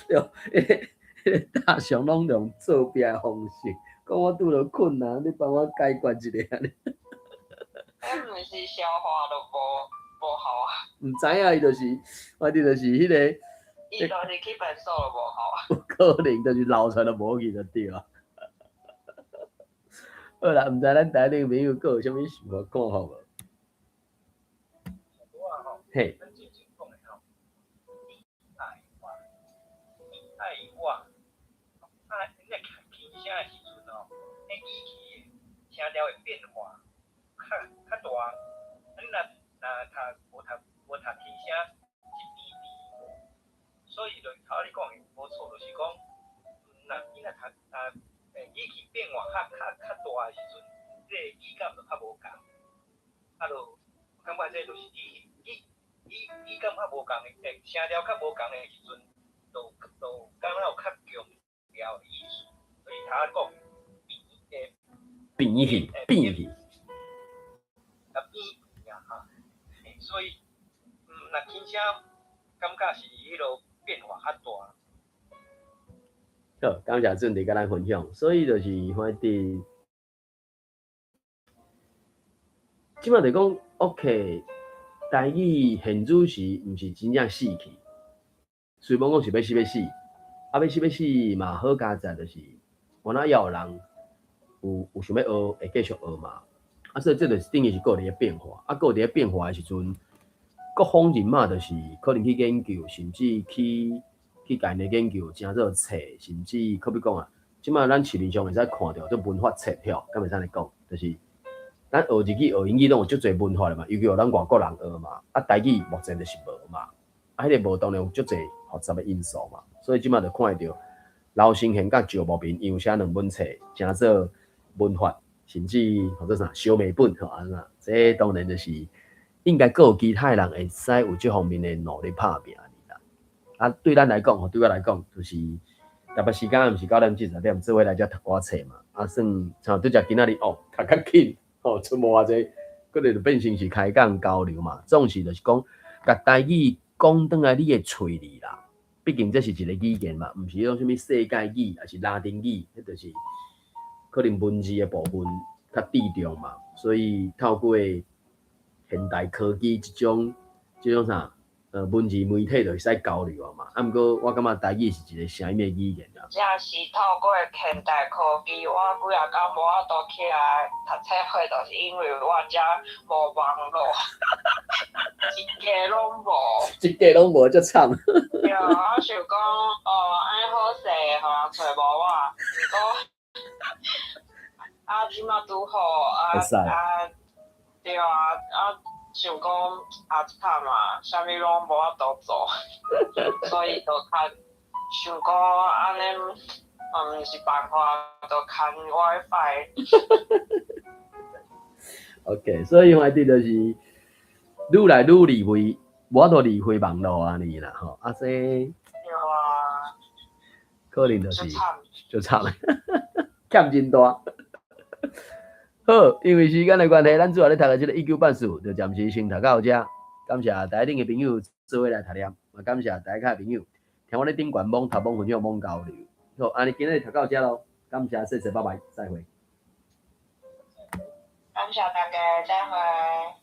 對，彼個大雄攏用做壁的方式，講我拄著困難，你幫我解決一下按呢。彼毋是消化都無效啊？毋知影，伊就是，反正就是彼個。伊就是去便所就無效啊。有可能就是流出來就無去就對啊。好啦，毋知咱台頂朋友閣有啥物想法看法無？嘿。咱之前講的吼，你愛我，你愛我，啊，你若輕聲的時陣吼，彼語氣的聲調會變化較大。啊，你若無讀輕聲是變低，所以就頭你講的無錯，就是講，若你若讀啊，語氣變化較大的時陣，這個語感就較無仝。啊，就感覺這就是語感較無仝的，聲調較無仝的時陣，就敢若有較強調的意思。所以頭講變變去變去，啊變變啊哈，所以，若輕聲感覺是彼落變化較大。好，感謝準佇共咱分享。所以就是反正，這擺就講，OK，台語現主時毋是真正死去，雖罔講是欲死欲死，啊欲死欲死嘛好佳哉，就是原來猶有人有想欲學，會繼續學嘛。啊，所以這就是等於是閣佇咧變化。啊，閣佇咧變化的時陣，各方人馬就是可能去研究，甚至去共𪜶研究，成做冊，甚至可比講啊，這擺咱市面上會使看著這文法冊吼，敢會使按呢講？就是咱學日語、學英語攏有足濟文法的嘛，尤其予咱外國人學嘛。啊，台語目前就是無嘛。啊，彼個無當然有足濟複雜的因素嘛。所以這擺就看會著劉承賢佮趙牧民伊有寫兩本冊，成做文法，甚至號做啥小美本吼按怎？這當然就是應該閣有其他的人會使有這方面的努力拍拚啦。啊，對咱來講吼，對我來講，就是台北時間毋是9點40，做伙來遮讀歌冊嘛。啊，算像拄才今仔日哦，讀較緊吼，賰無偌濟，閣就變成是開講交流嘛。總是就是講，共台語講轉來你的喙裡啦。畢竟這是一個語言嘛，毋是彼種啥物世界語，抑是拉丁語，彼就是可能文字的部分較注重嘛。所以透過現代科技這種啥，文字媒體就會使交流啊嘛。啊，毋過我感覺台語是一個啥物的語言啊？正是透過現代科技，我幾仔工無法度起來讀冊會，就是因為我遮無網路，一家攏無。一家攏無，足慘。對，我想講，哦，按呢好勢，予人揣無我，毋過啊，這馬拄好啊啊，對啊，啊。想講啊慘啊，啥物攏無法度做，所以就較想講按呢嘛毋是辦法，就牽 WiFi。 OK，所以反正就是愈來愈離開，無法度離開網路按呢啦吼，啊這對啊，可能就是就慘，欠真大。好，因為時間的關係，咱主要咧讀的這个一九八四，就暫時先讀到這。感謝台頂的朋友做伙來讀念，嘛感謝台下的朋友聽我咧頂懸網讀網分享網交流。好，按呢今仔日讀到這囉，感謝，謝謝，拜拜，再會。感謝大家，再會。